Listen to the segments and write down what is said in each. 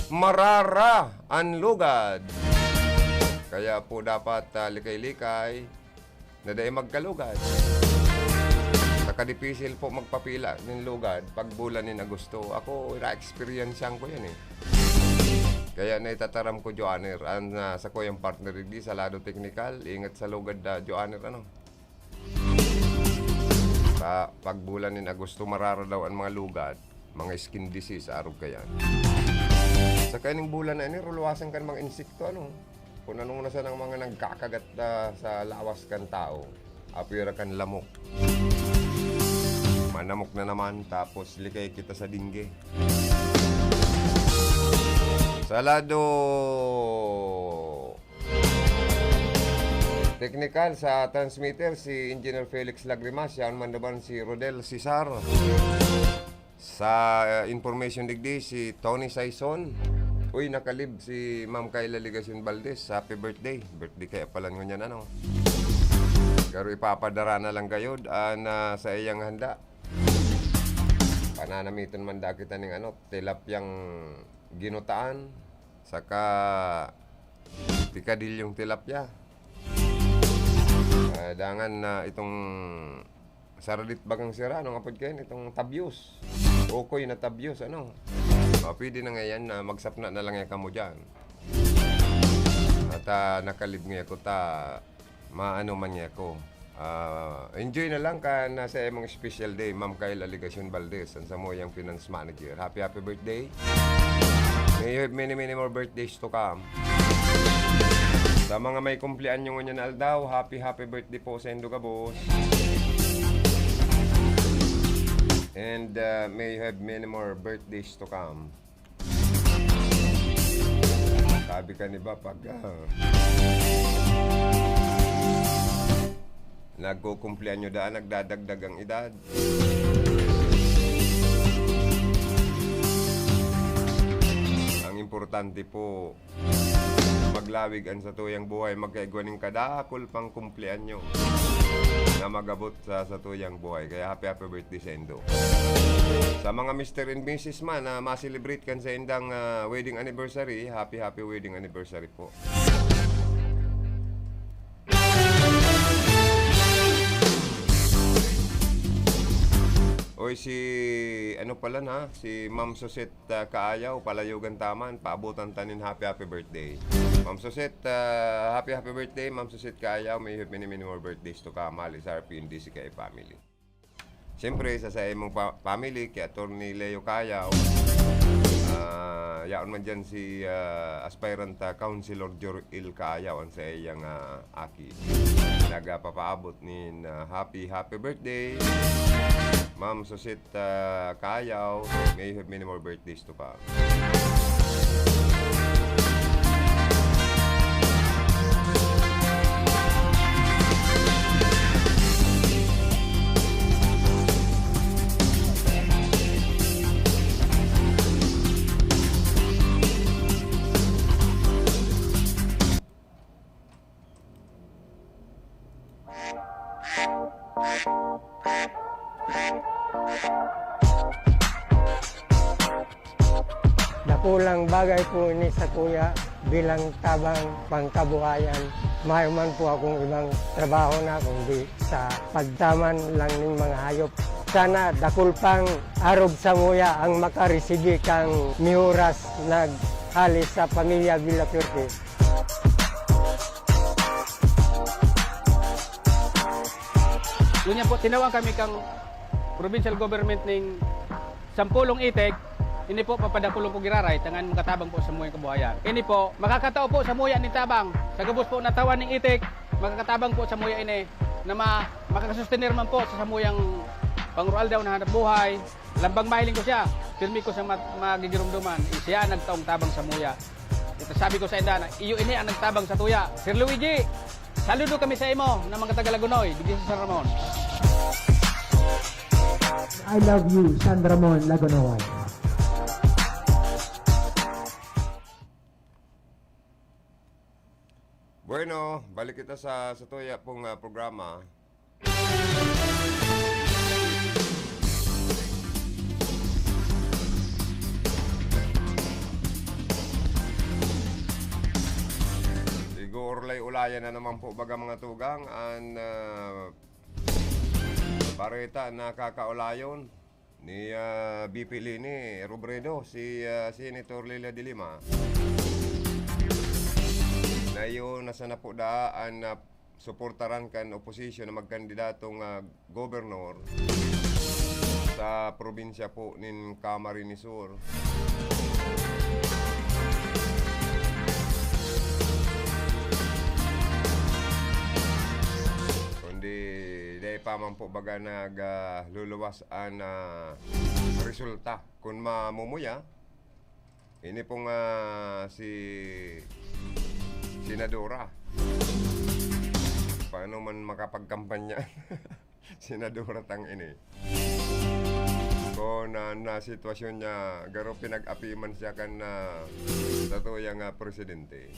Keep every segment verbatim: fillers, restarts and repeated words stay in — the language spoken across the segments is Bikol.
marara an lugad. Kaya po dapat, ah, likay-likay na dai magkalugad. Saka dipisil po magpapila nin lugad pag bulan nin Agosto. Ako, na-experiencean ko yan eh. Kaya naitataram ko, Joanner, an, ah, sakuyang partner digdi sa lado teknikal, ingat sa lugad, ah, Joanner, ano? Sa pagbulan nin Agosto, marara daw an mga lugad, mga skin disease, arog kaiyan. Sa kaining bulan na ini, ruluwasan kan mga insekto, ano? Kung ano na sanang mga nagkakagat, ah, sa lawas kan tao, apwera kan lamok. Manamok na naman, tapos likay kita sa dengue. Sa lado teknikal, sa transmitter, si Engineer Felix Lagrimas, yaon man naman si Rodel Cesar. Sa, uh, information digdi, si Tony Saison. Uy, nakalib si Ma'am Kayla Legacion Valdez. Happy birthday. Birthday kaya pala ngunyan, ano? Pero ipapadara na lang gayod an, ah, sa iyang handa. Pananamiton man da kita ning, ano, tilapyang ginutaan, saka pikadilyong tilapia. Ah, dangan na itong saradit bagang sira, ano nga pod kayan? Itong tabyos. Ukoy na tabyos, ano? Ah, pwede na ngayon na magsapna na lang yan kamo dyan. At, ah, nakalib nga ako ta, maano man niya ako. Ah, enjoy na lang kan sa imong special day, Ma'am Kyle Aligacion Valdez, an samuyang finance manager. Happy, happy birthday. May you have many, many more birthdays to come. Sa mga may kumpleanyo ngunyan na aldaw, happy, happy birthday po sa indo gabos. And, ah, may you have many more birthdays to come. Sabi kan iba, pag, ah, nagkukumpleanyo daan, nagdadagdag ang edad. Ang importante po, maglawig an satuyang buhay, magkaigwa nin kadakul pang kumpleanyo na mag-abot sa satuyang buhay. Kaya happy, happy birthday sa indo. Sa mga Mister and Missus man na ma-celebrate kan sa indang, ah, wedding anniversary, happy, happy wedding anniversary po. Oy, si, ano pala na, si Ma'am Suset, ah, Kaayaw, palayogan taman, paabotan ta nin happy, happy birthday. Ma'am Suset, ah, happy, happy birthday, Ma'am Suset Kaayaw. May you have many, many more birthdays to come, Mali, sa R P N D C K family. Siyempre, sa, sa imong pa-, family, kay Attorney Leo Kaayaw, ah, yaon man dyan si, ah, aspirant, ah, Councilor Jor-el Kaayaw, ang sa iyang, ah, aki. Nagapapaabot nin, ah, happy, happy birthday, Ma'am Suset, ah, Kaayaw. May you have many more birthdays to come. Dakulang bagay po ini sakuya bilang tabang pangkabuhayan. Mayo man po akong ibang trabaho na kundi sa pagtaman lang ning mga hayop. Sana dakul pang arog samuya ang makaresibi kan mihuras naghali sa pamilya Villafuerte. Ngunyan po, tinawag kami kang provincial government ning sampolong itik, ini po, papadakulon ko giraray, tanganing makatabang po sa samuyang kabuhayan. Ini po, makakatao po samuya nin tabang. Sa gabos po na tawan ning itik, makakatabang po samuya ini na ma-, makakasustener man po sa samuyang panguraldaw na hanap buhay. Lambang mahiling ko siya, pirmi ko siya mat-, magigiromdoman. Siya nagtaong tabang samuya. Ito sabi ko sa inda na, "Iyo ini ang nagtabang sa tuya." Sir Luigi, saludo kami sa imo na mga taga Lagonoy, digdi sa San Ramon. I love you, San Ramon, Lagonoy. Bueno, balik kita sa, sa tuya pong, ah, programa. Playa na naman po, baga, mga tugang, an, ah, bareta na kakaulayon ni, ah, V P Leni Robredo, si, ah, Senator Leila de Lima, na iyo na sana po daan na suportaran kan oposisyon na magkandidatong, ah, gobernador sa probinsya po nin Camarines Sur. Kundi dai pa man po baga nag, ah, luluwas an, ah, resulta. Kun mamumuya, ini pong, ah, si Senadora. Paano man makapagkampanya? Senadora tang ini. Kung na, na sitwasyon niya, garo pinag-api man siya kan, ah, sa tuya nga presidente.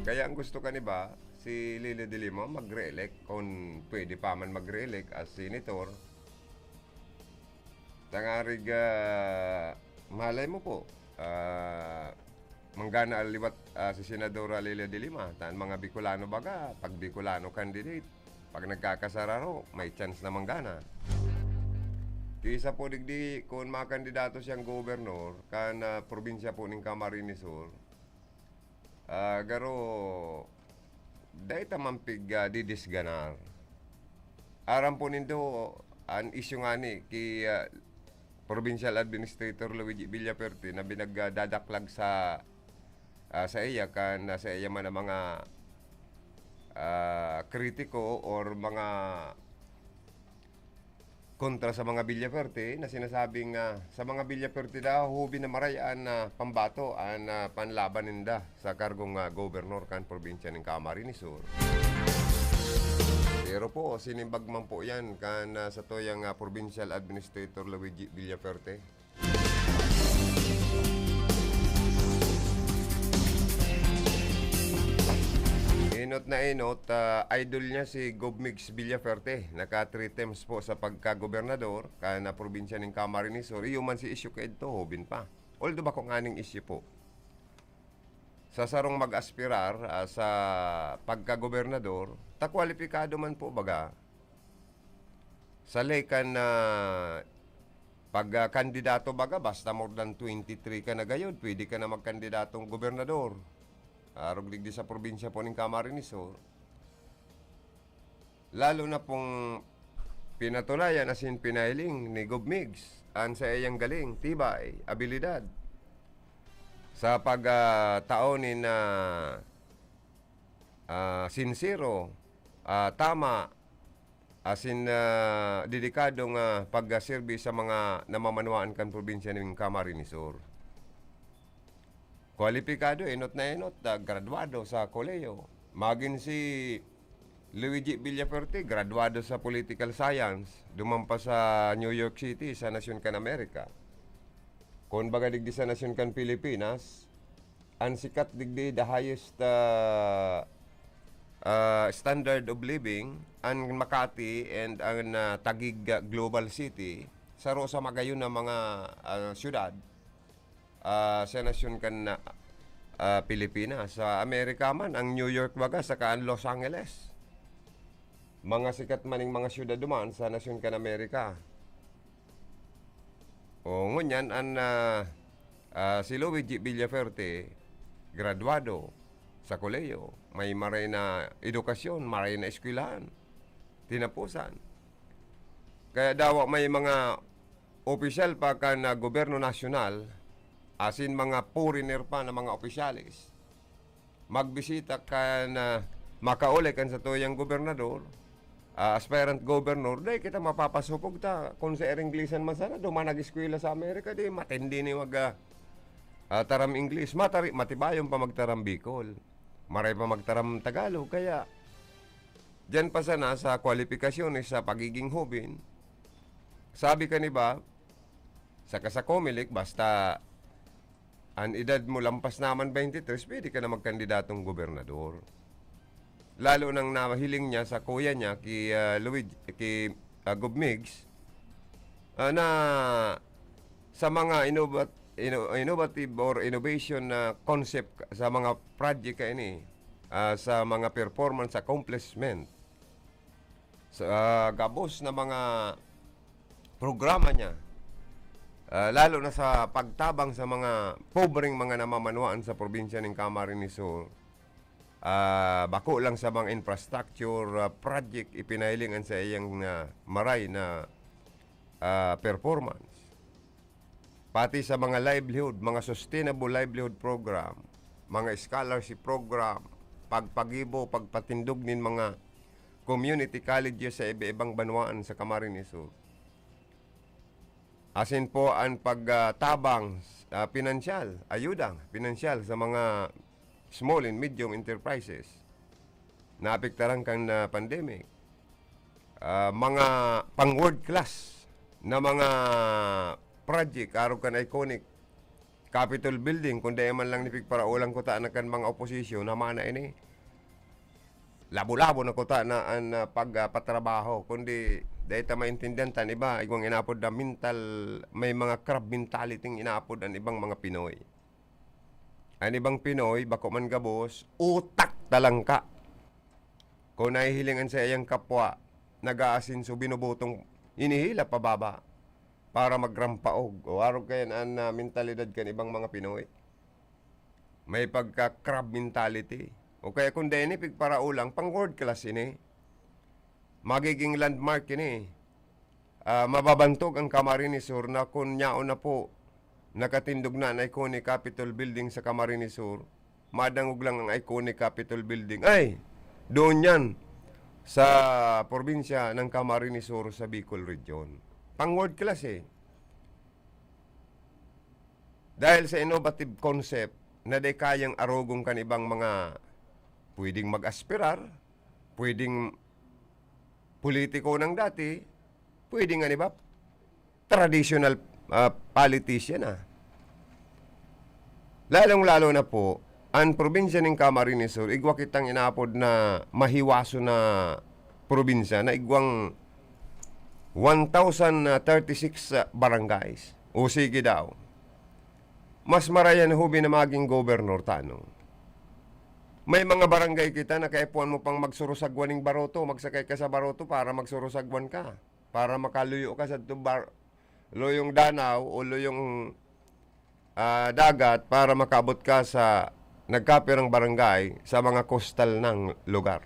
Kaya ang gusto kan iba, si Leila de Lima mag-re-elect, kung pwede pa man mag-re-elect as senator. Tangarig, ah, malay mo po, ah, manggana liwat, ah, si Senadora Leila de Lima. Ta an mga Bicolano baga, pag Bicolano candidate, pag nagkakasararo, may chance na manggana. Kisa po digdi, kun makandidato siyang gobernador kan, ah, probinsya po nin Camarines Sur, ah, garo, dai ta man pig, ah, didisganar. Aram po nindo, an isyu ngani ki, ah, Provincial Administrator Luigi Villafuerte na binagdadaklag sa, ah, saiya kan, ah, saiya man ang mga, ah, kritiko or mga kontra sa mga Villafuerte na sinasabing, ah, sa mga Villafuerte daw, hoben na maray an, ah, pambato, an, ah, panlaban ninda sa kargong, ah, gobernador kan probinsya nin Camarines Sur. Pero po, sinimbag man po yan kan, ah, satuyang, ah, Provincial Administrator Luigi Villafuerte. Enot na enot, ah, idol niya si Gov Migs Villafuerte. Naka three terms po sa pagkagobernador kan, ah, probinsya nin Camarines Sur. Iyo man si isyu kaidto, hoben pa. Although bako nganing isyu po. Sa sarong mag-aspirar, ah, sa pagkagobernador, ta kwalipikado man po baga. Sa ley kan, ah, pag, ah, kandidato baga, basta more than twenty-three ka na gayod, pwede ka na magkandidatong gobernador. Arog digdi sa probinsya po nin Camarines Sur. Lalo na pong pinatunayan asin pinahiling ni Gov Migs an saiyang galing, tibay, abilidad sa pag, ah, tao nin, ah, ah, sinsero, ah, tama, asin, ah, dedikadong, ah, pagserbi sa mga namamanwaan kan probinsya nin Camarines Sur. Kwalipikado, enot na enot, ah, graduado sa kolehiyo. Magin si Luigi Villafuerte, graduado sa political science, duman pa sa New York City, sa nasyon kan Amerika. Kun baga digdi sa nasyon kan Pilipinas, an sikat digdi, the highest, ah, ah, standard of living, an Makati and an, ah, Taguig, ah, Global City, saro sa magayon na mga, ah, syudad, ah, sa nasyon kan, ah, Pilipinas. Sa Amerika man, ang New York baga, saka ang Los Angeles. Mga sikat man ning mga syudad duman sa nasyon kan Amerika. O, ngunyan, an, ah, ah, si Luigi Villafuerte, graduado sa kolehiyo, may maray na edukasyon, maray na eskwelahan, tinapusan. Kaya dawa may mga opisyal pa kan, ah, gobyerno nasyonal, asin mga foreigner pa na mga opisyales, magbisita kan, ah, makauli kan satuyang gobernador, ah, aspirant governor, dai kita mapapasupog ta. Kun sa Inglesan man sana, duman nag-eskwela sa Amerika, di matindi ni mag, ah, ah, taram Ingles. Matari-, matibayon pa magtaram Bicol. Maray pa magtaram Tagalog. Kaya, diyan pa sana sa kwalipikasyon sa pagiging hoben, sabi kan iba, saka sa Comelec, basta an edad mo lampas naman twenty-three, pwede ka na magkandidatong gobernador. Lalo nang nahiling niya sa kuya niya, ki, ah, Luigi, ki, ah, Gov Migs, ah, na sa mga innovat-, inno-, innovative or innovation na concept ka-, sa mga project kaini, ah, sa mga performance accomplishment, sa, ah, gabos na mga programa niya, ah, lalo na sa pagtabang sa mga pobreng mga namamanwaan sa probinsya nin Camarines Sur. Ah, bako lang sa mga infrastructure, ah, project, ipinahiling an saiyang, ah, maray na, ah, performance. Pati sa mga livelihood, mga sustainable livelihood program, mga scholarship program, pagpagibo, pagpatindog nin mga community colleges sa iba-ibang banwaan sa Camarines Sur. Asin po an pagtabang, ah, pinansyal, ayuda pinansyal sa mga small and medium enterprises naapektaran kan, ah, pandemic. Ah, mga pang world class na mga project, arog kan iconic Capitol Building, kun dai man lang ni pigparaolang kuta na kan mga oposisyon, namana ini. Labo-labo na kuta na an, ah, pag, ah, patrabaho, kundi dai ta maintindihan ta an iba, igwang inapod na mental, may mga crab mentality ang inapod an ibang mga Pinoy. An ibang Pinoy, bako man gabos, utak talangka. Kung nahihiling an saiyang kapwa, nag-aasinso, binubutong, hinihila pababa para magrampaog. O arog kayan an, ah, mentalidad kan ibang mga Pinoy. May pagka-crab mentality. O kaya kung dai ini pigparaolang, pang world class ini. Magiging landmark ini. Ah, mababantog ang Camarines Sur na kun yaon na po nakatindog na an iconic Capitol Building sa Camarines Sur. Madangog lang ang iconic Capitol Building. Ay, doon yan sa probinsya ng Camarines Sur sa Bicol Region. Pang world class eh. Dahil sa innovative concept na di kayang arogon kan ibang mga pwedeng mag-aspirar, pwedeng politiko ng dati, pwedeng nga, di ba, traditional, ah, politician, ah. Lalong-lalo na po, ang probinsya nin Camarines Sur, igwa kitang inaapod na mahiwaso na probinsya na igwang one thousand thirty-six barangays. O sige daw, mas marayan hubi na maging gobernador tanong. May mga barangay kita na kaipuhan mo pang magsurusagwan ning baroto, magsakay ka sa baroto para magsurusagwan ka, para makaluyo ka sa tubar-, luyong danaw o luyong, ah, dagat para makaabot ka sa nagkapirang barangay sa mga coastal ng lugar.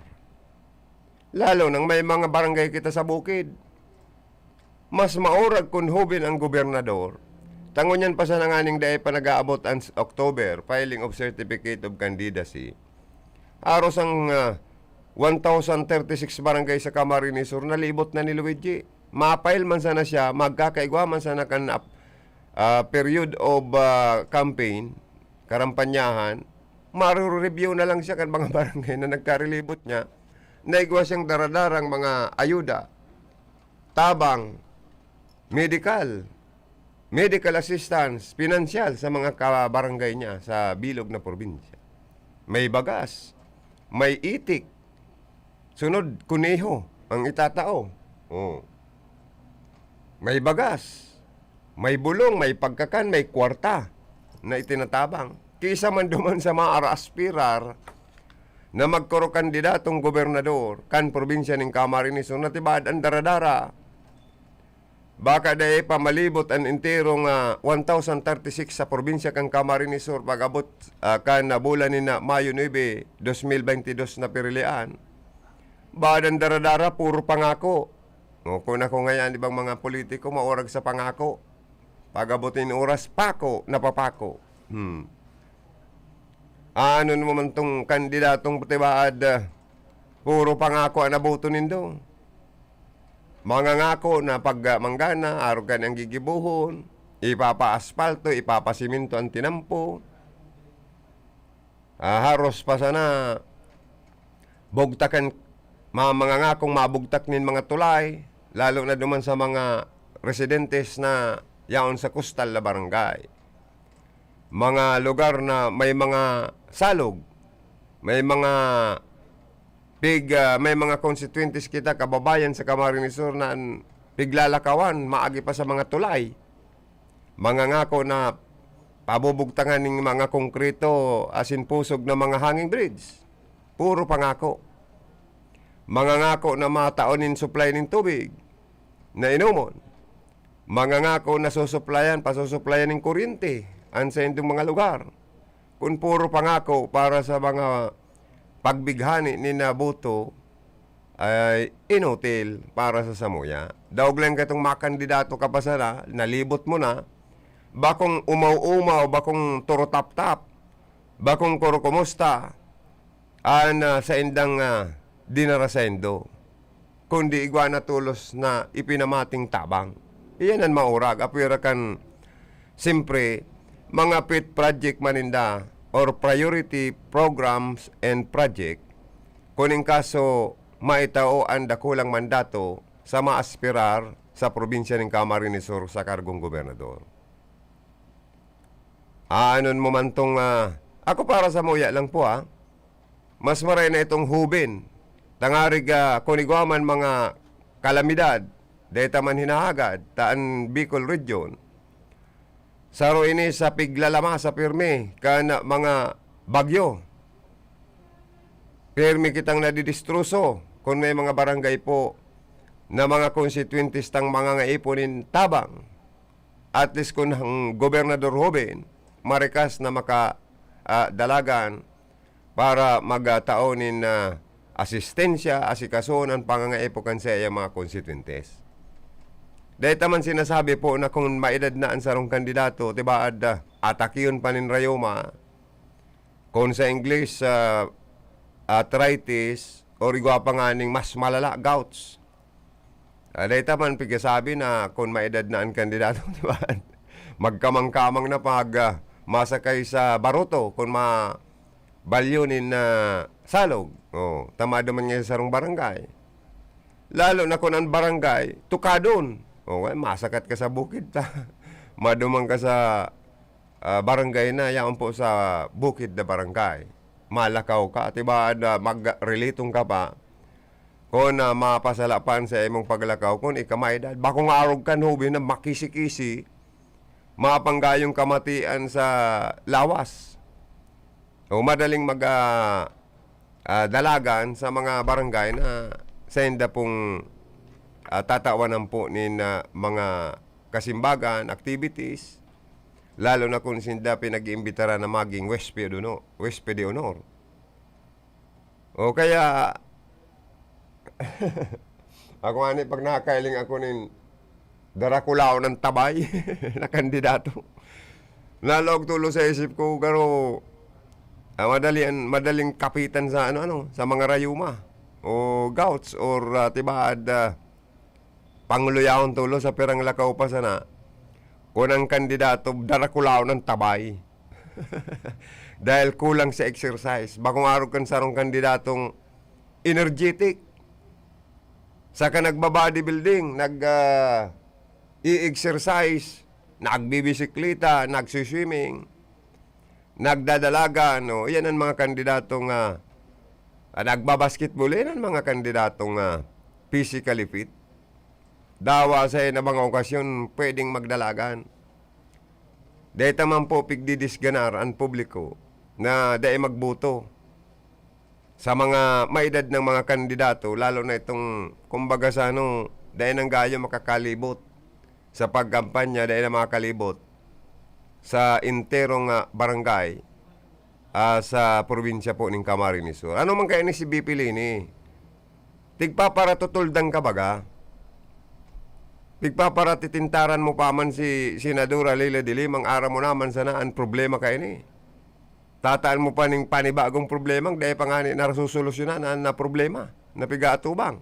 Lalo nang may mga barangay kita sa bukid. Mas maurag kun hubin ang gobernador. Tangon yan pa sa nanganing dai pa nag-aabot ang s-, October, filing of certificate of candidacy. Aros ang, ah, one thousand thirty-six barangay sa Camarines Sur, nalibot na ni Luigi. Ma-file man sana siya, magkakaigwa man sana kan ap-, ah, period of, ah, campaign, karampanyahan, maro-review na lang siya kan mga barangay na nagkarelibot niya, na igwa siyang daradarang mga ayuda, tabang, medical, medical assistance, pinansyal sa mga kabarangay niya sa bilog na probinsya. May bagas, may itik, sunod, kuneho ang itatao. Oh. May bagas, may bulong, may pagkakan, may kwarta na itinatabang. Kisa man duman sa mga aspirar na magkuro kandidatong gobernador kan probinsya nin Camarines Sur, natibad an dara-dara. Baka dai pa malibot an entero nga one thousand thirty-six sa probinsya kan Camarines Sur pag-abot, ah, kan bulan ni na Mayo nuebe, dos mil baynte dos na pirilian. Baad an dara-dara, puro pangako. O, kun ako ngayon, di bang mga politiko, maurag sa pangako. Pag-abot nin oras, pako, napapako. Hmm. Ano naman tong kandidatong tibaad, ah, puro pangako ang naboto nindo? Mga ngako na pag, ah, manggana, arog kan ang gigibohon, ipapaaspalto, ipapasiminto ang tinampo. Ah, haros pa sana bugtakan, ma-, mga ngakong mabugtak nin mga tulay, lalo na duman sa mga residentes na yaon sa kustal na barangay. Mga lugar na may mga salog, may mga pig-, ah, may mga konstituyentes kita, kababayan sa Camarines Sur na an piglalakawan, maagi pa sa mga tulay. Mga ngako na pabubugtangan ning mga konkreto asin pusog na mga hanging bridge. Puro pangako. Mangangako na matao nin supply nin tubig na inomon. Mangangako na susuplayan, pasusuplayan nin kuryente an saindong mga lugar. Kun puro pangako para sa mga pagbighani nin naboto, ay inutil para sa samuya. Daog lang katong makandidato ka pa sana, nalibot mo na, bakong umaw-umaw, bakong turutaptap, bakong kurukumusta, an, ah, saindang, ah, dinara saindo, kundi igwa na tolos na ipinamating tabang. Iyan an maurag, apwera kan, simpre, mga pet project man ninda or priority programs and project, kun in kaso maitao an dakulang mandato sa maaspirar sa probinsya nin Camarines Sur sa kargong gobernador. Aanon mo man tong, ah, ako para sa muya lang po, ah. Mas maray na itong hubin. Tangarig, ah, kun igwa man mga kalamidad, deta man hinahagad, ta an Bicol Region. Saro ini sa piglalama sa pirmi kan mga bagyo. Pirmi kitang nadidistroso kun may mga barangay po na mga konstituyentes tang mga ngaipo nin tabang. At least kun ang Gobernador Joven, marikas na maka, ah, dalagan para magtao nin, ah, asistensya, asikasoon an pangangaipo kan saiyang mga konstituyentes. Dahil ta man sinasabi po na kung maedad na an sarong kandidato, tibaad, ah, atakiyon pa nin rayoma, kung sa English, ah, arthritis, or igwa pa nganing mas malala, gouts. Ah, dahil ta man pigkasabi na kung maedad na an kandidato, tibaad, magkamang-kamang na pag, ah, masakay sa baruto, kung ma-, balyo nin, ah, salog. Oh, ta maduman ngaya sa sarong barangay. Lalo na kun an barangay, tukadon. Oh, ay, masakat ka sa bukid ta. Maduman ka sa, ah, barangay na yaon po sa bukid na barangay. Malakaw ka, tibaad, ah, mag-relitong ka pa. Kun, ah, mapasala pa an sa imong paglakaw, kun ika may edad. Bakong arog kan hoben na makisi-kisi, mapanggayong kamatian sa lawas. O madaling mag, ah, ah, dalagan sa mga barangay na sainda pong, ah, tatawan po nin, ah, mga kasimbagan, activities, lalo na kung sinda pinag-iimbitaran na maging huwespe de hono-, huwespe de honor. O kaya, ako nga ni, pag nakakailing ako nin darakulaon ng tabay na kandidato, nalaog tulo sa isip ko, garo, ah, madali an-, madaling kapitan sa ano, ano, sa mga rayuma o gouts or, ah, tibaad, ah, pangluyahon tulo sa pirang lakaw pa sana, kun ang kandidato darakulaon ng tabay. Dahil kulang sa exercise. Bakong arog kan sarong kandidatong energetic. Saka nagbabody building, nag, ah, i-exercise, nagbibisikleta, nagsiswimming, nagdadalagan, no? Iyan ang mga kandidato nga, ah, nagbabasketball, iyan ang mga kandidato nga physically fit. Dawa sa na mga okasyon, pwedeng magdalagan. Dahil ta man po pigdidisganar an publiko na dai magboto sa mga maedad ng mga kandidato, lalo na itong, kumbaga sa ano, dai nang gayo makakalibot sa pagkampanya, dai na makakalibot sa enterong, ah, barangay, ah, sa probinsya po ning Camarines Sur. Ano man kaya ni si B P Leni? Tigpaparatutuldan ka baga? Tigpaparatitintaran mo pa man si Senadora Leila de Lima, ang aram mo naman sana ang problema kaini. Tataan mo pa ning panibagong problema, dai pa ngani nasusolusyonan na, na problema na pigaatubang.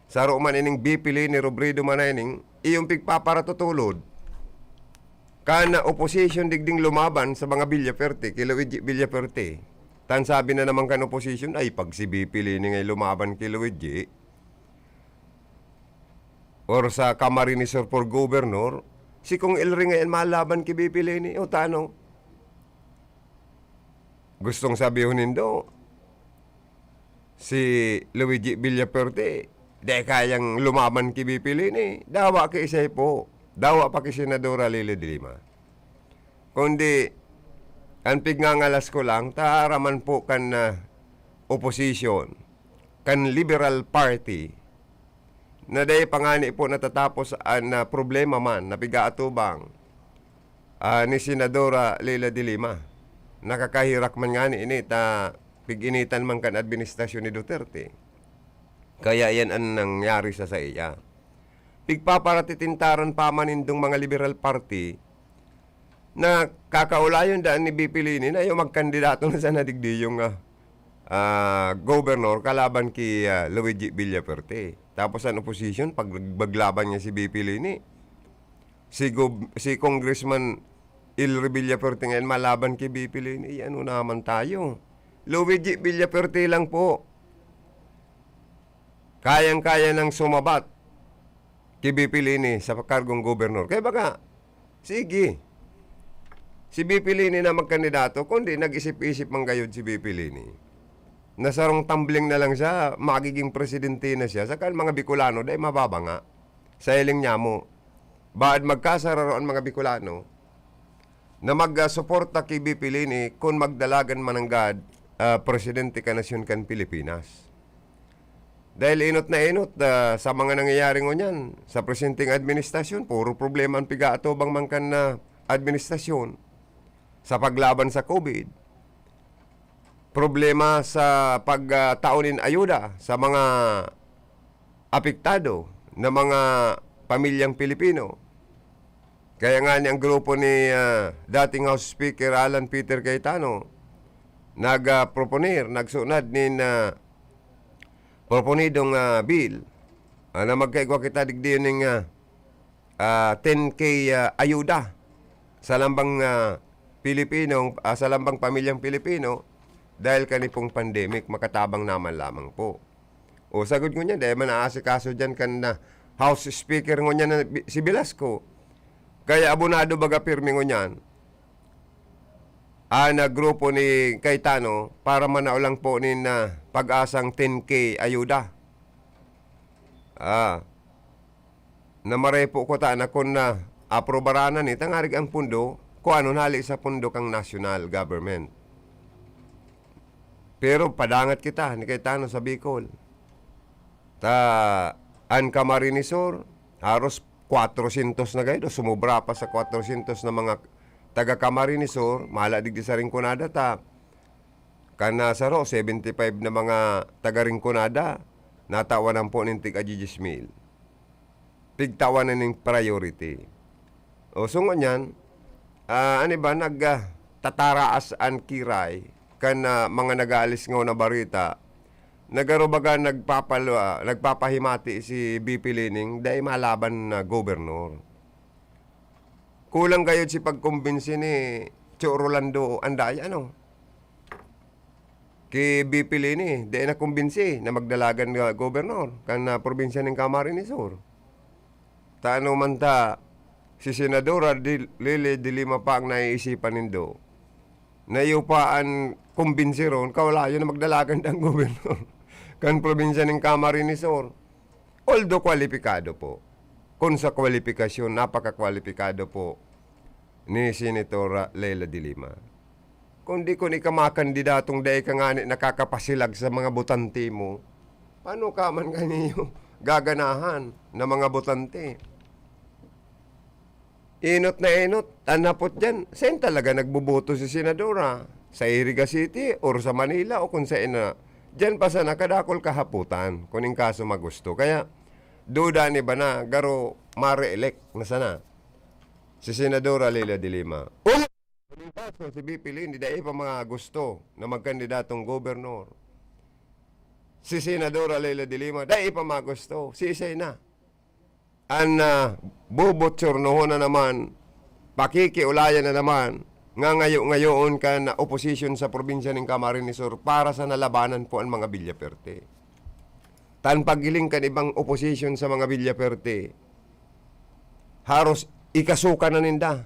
Saro man ining B P Leni Robredo man na ining iyong pigpaparatutulod. Kan opposition digding lumaban sa mga Villafuerte, ki Luigi Villafuerte. Tan sabi na naman kan opposition, "Ay, pag si B P Leni nga'y lumaban ki Luigi, or sa Camarines Sur for Governor, si Kong Elry nga'y malaban ki B P Leni." O, tano? Gustong sabihon nindo, si Luigi Villafuerte, dai kayang lumaban ki B P Leni, dawa ki Isay po, dawa pa ki Senadora Leila de Lima. Kundi, An pigngangalas ko lang, ta raman po kan, ah, opposition, kan Liberal Party, na dai pa ngani po natatapos an, ah, problema man na pig-aatubang, ah, ni Senadora Leila de Lima. Nakakahirak man ngani ini ta pig-initan man kan administrasyon ni Duterte. Kaya yan an nangyari sa saiya. Pigpaparatitintaran pa man nindong mga Liberal Party na kakaulayon daan ni B P Leni na yung magkandidato na sa nadigdiyong, ah, ah, gobernador kalaban ki, ah, Luigi Villafuerte. Tapos an opposition, pag maglaban niya si B P Leni, si Gob-, si Congressman Ilri Villafuerte ngayon malaban ki B P Leni, eh, ano naman tayo? Luigi Villafuerte lang po. Kayang-kaya nang sumabat ki B P Leni sa kargong gobernador. Kaya baga, sige. Si B P Leni na magkandidato, kundi nag-isip-isip man gayod si B P Leni. Na sarong tumbling na lang siya, magiging presidente na siya. Saka ang mga Bicolano, dai mababanga. Sa hiling niya mo, baad magkasararo ang mga Bicolano na magsuporta ki B P Leni kun magdalagan man nanggad, ah, presidente kan nasyon kan Pilipinas. Dahil inot na inot, ah, sa mga nangyayari ngunyan, sa presenteng administrasyon, puro problema ang pigaatubang man kan, ah, administrasyon. Sa paglaban sa COVID, problema sa pag, ah, tao nin ayuda sa mga apektado na mga pamilyang Pilipino. Kaya nga ni ang grupo ni, ah, dating House Speaker Alan Peter Cayetano nag, ah, proponer, nagsunad nin, ah, proponidong, ah, bill, ah, na magkaigwa kita digdi ning, ah, ah, ten K, ah, ayuda sa lambang, ah, Pilipino, ah, sa lambang pamilyang Pilipino dahil kani pong pandemic, makatabang naman lamang po. O, sagod ngunyan, dai man naasikaso diyan kan, ah, House Speaker ngunyan na bi-, si Velasco. Kaya abonado baga pirmi ngunyan an, ah, grupo ni Cayetano para manao lang po nin, ah, pag-asang ten K ayuda. Ah, na marepo ko ta na kun na aprobaran na ni tangarig ang pundo, kung ano hali sa pundo kang national government. Pero padangat kita ni Cayetano sa Bicol. Ta, an Camarines Sur, haros kwatrosyentos na gayod, o sumobra pa sa kwatrosyentos na mga taga Camarines Sur, mahala digdi sa Rinconada ta, kan nasaro, seventy five na mga taga Rinconada, natawan po nin tig-a diyes mil. Pigtawan na ning priority. O, so ngunyan, ah, ano ba, nag, ah, tataraas an kiray kan, ah, mga nag-aalis ngaw na barita, na garo baga nagpapalo-, ah, nagpapahimati si B P Lening dai malaban na gobernador. Kulang gayod si pagkumbinsi ni Cho Rolando Anday, ano? Ki B P Leni, dai nakumbinsi na magdalagan nga gobernador kan, ah, probinsya nin Camarines Sur. Ta ano man ta, si Senadora Di-, Lele de Lima pa ang naiisipan nindo. Na iyo pa an kumbinsiron, kaulayon na magdalagan ang gobernador kan probinsya nin Camarines Sur. Although kwalipikado po. Kun sa kwalipikasyon, napakakwalipikado po ni Senator Leila de Lima. Kundi kun ika makandidatong dai ka ngani nakakapasilag sa mga botante mo, paano ka man kaniyo gaganahan na mga botante? Enot na enot, an hapot diyan, saen talaga nagboboto si Senadora? Sa Iriga City or sa Manila o kun saen na? Diyan pa sana kadakol kahapotan, kun in kaso magusto. Kaya, duda ni bana, garo mare-elect na sana si Senadora Leila de Lima. Kun in kaso, si B P Leni, dai pa mga gusto na magkandidatong gobernador. Si Senadora Leila de Lima, dai pa mga gusto. Sisay na? An, ah, bobotsornohon na naman, pakikiulayan na naman, ngangayo-ngayoon kan opposition sa probinsya nin Camarines Sur para sa nalabanan po an mga Villaferte. Tan paghiling kan ibang opposition sa mga Villaferte, haros ikasuka na ninda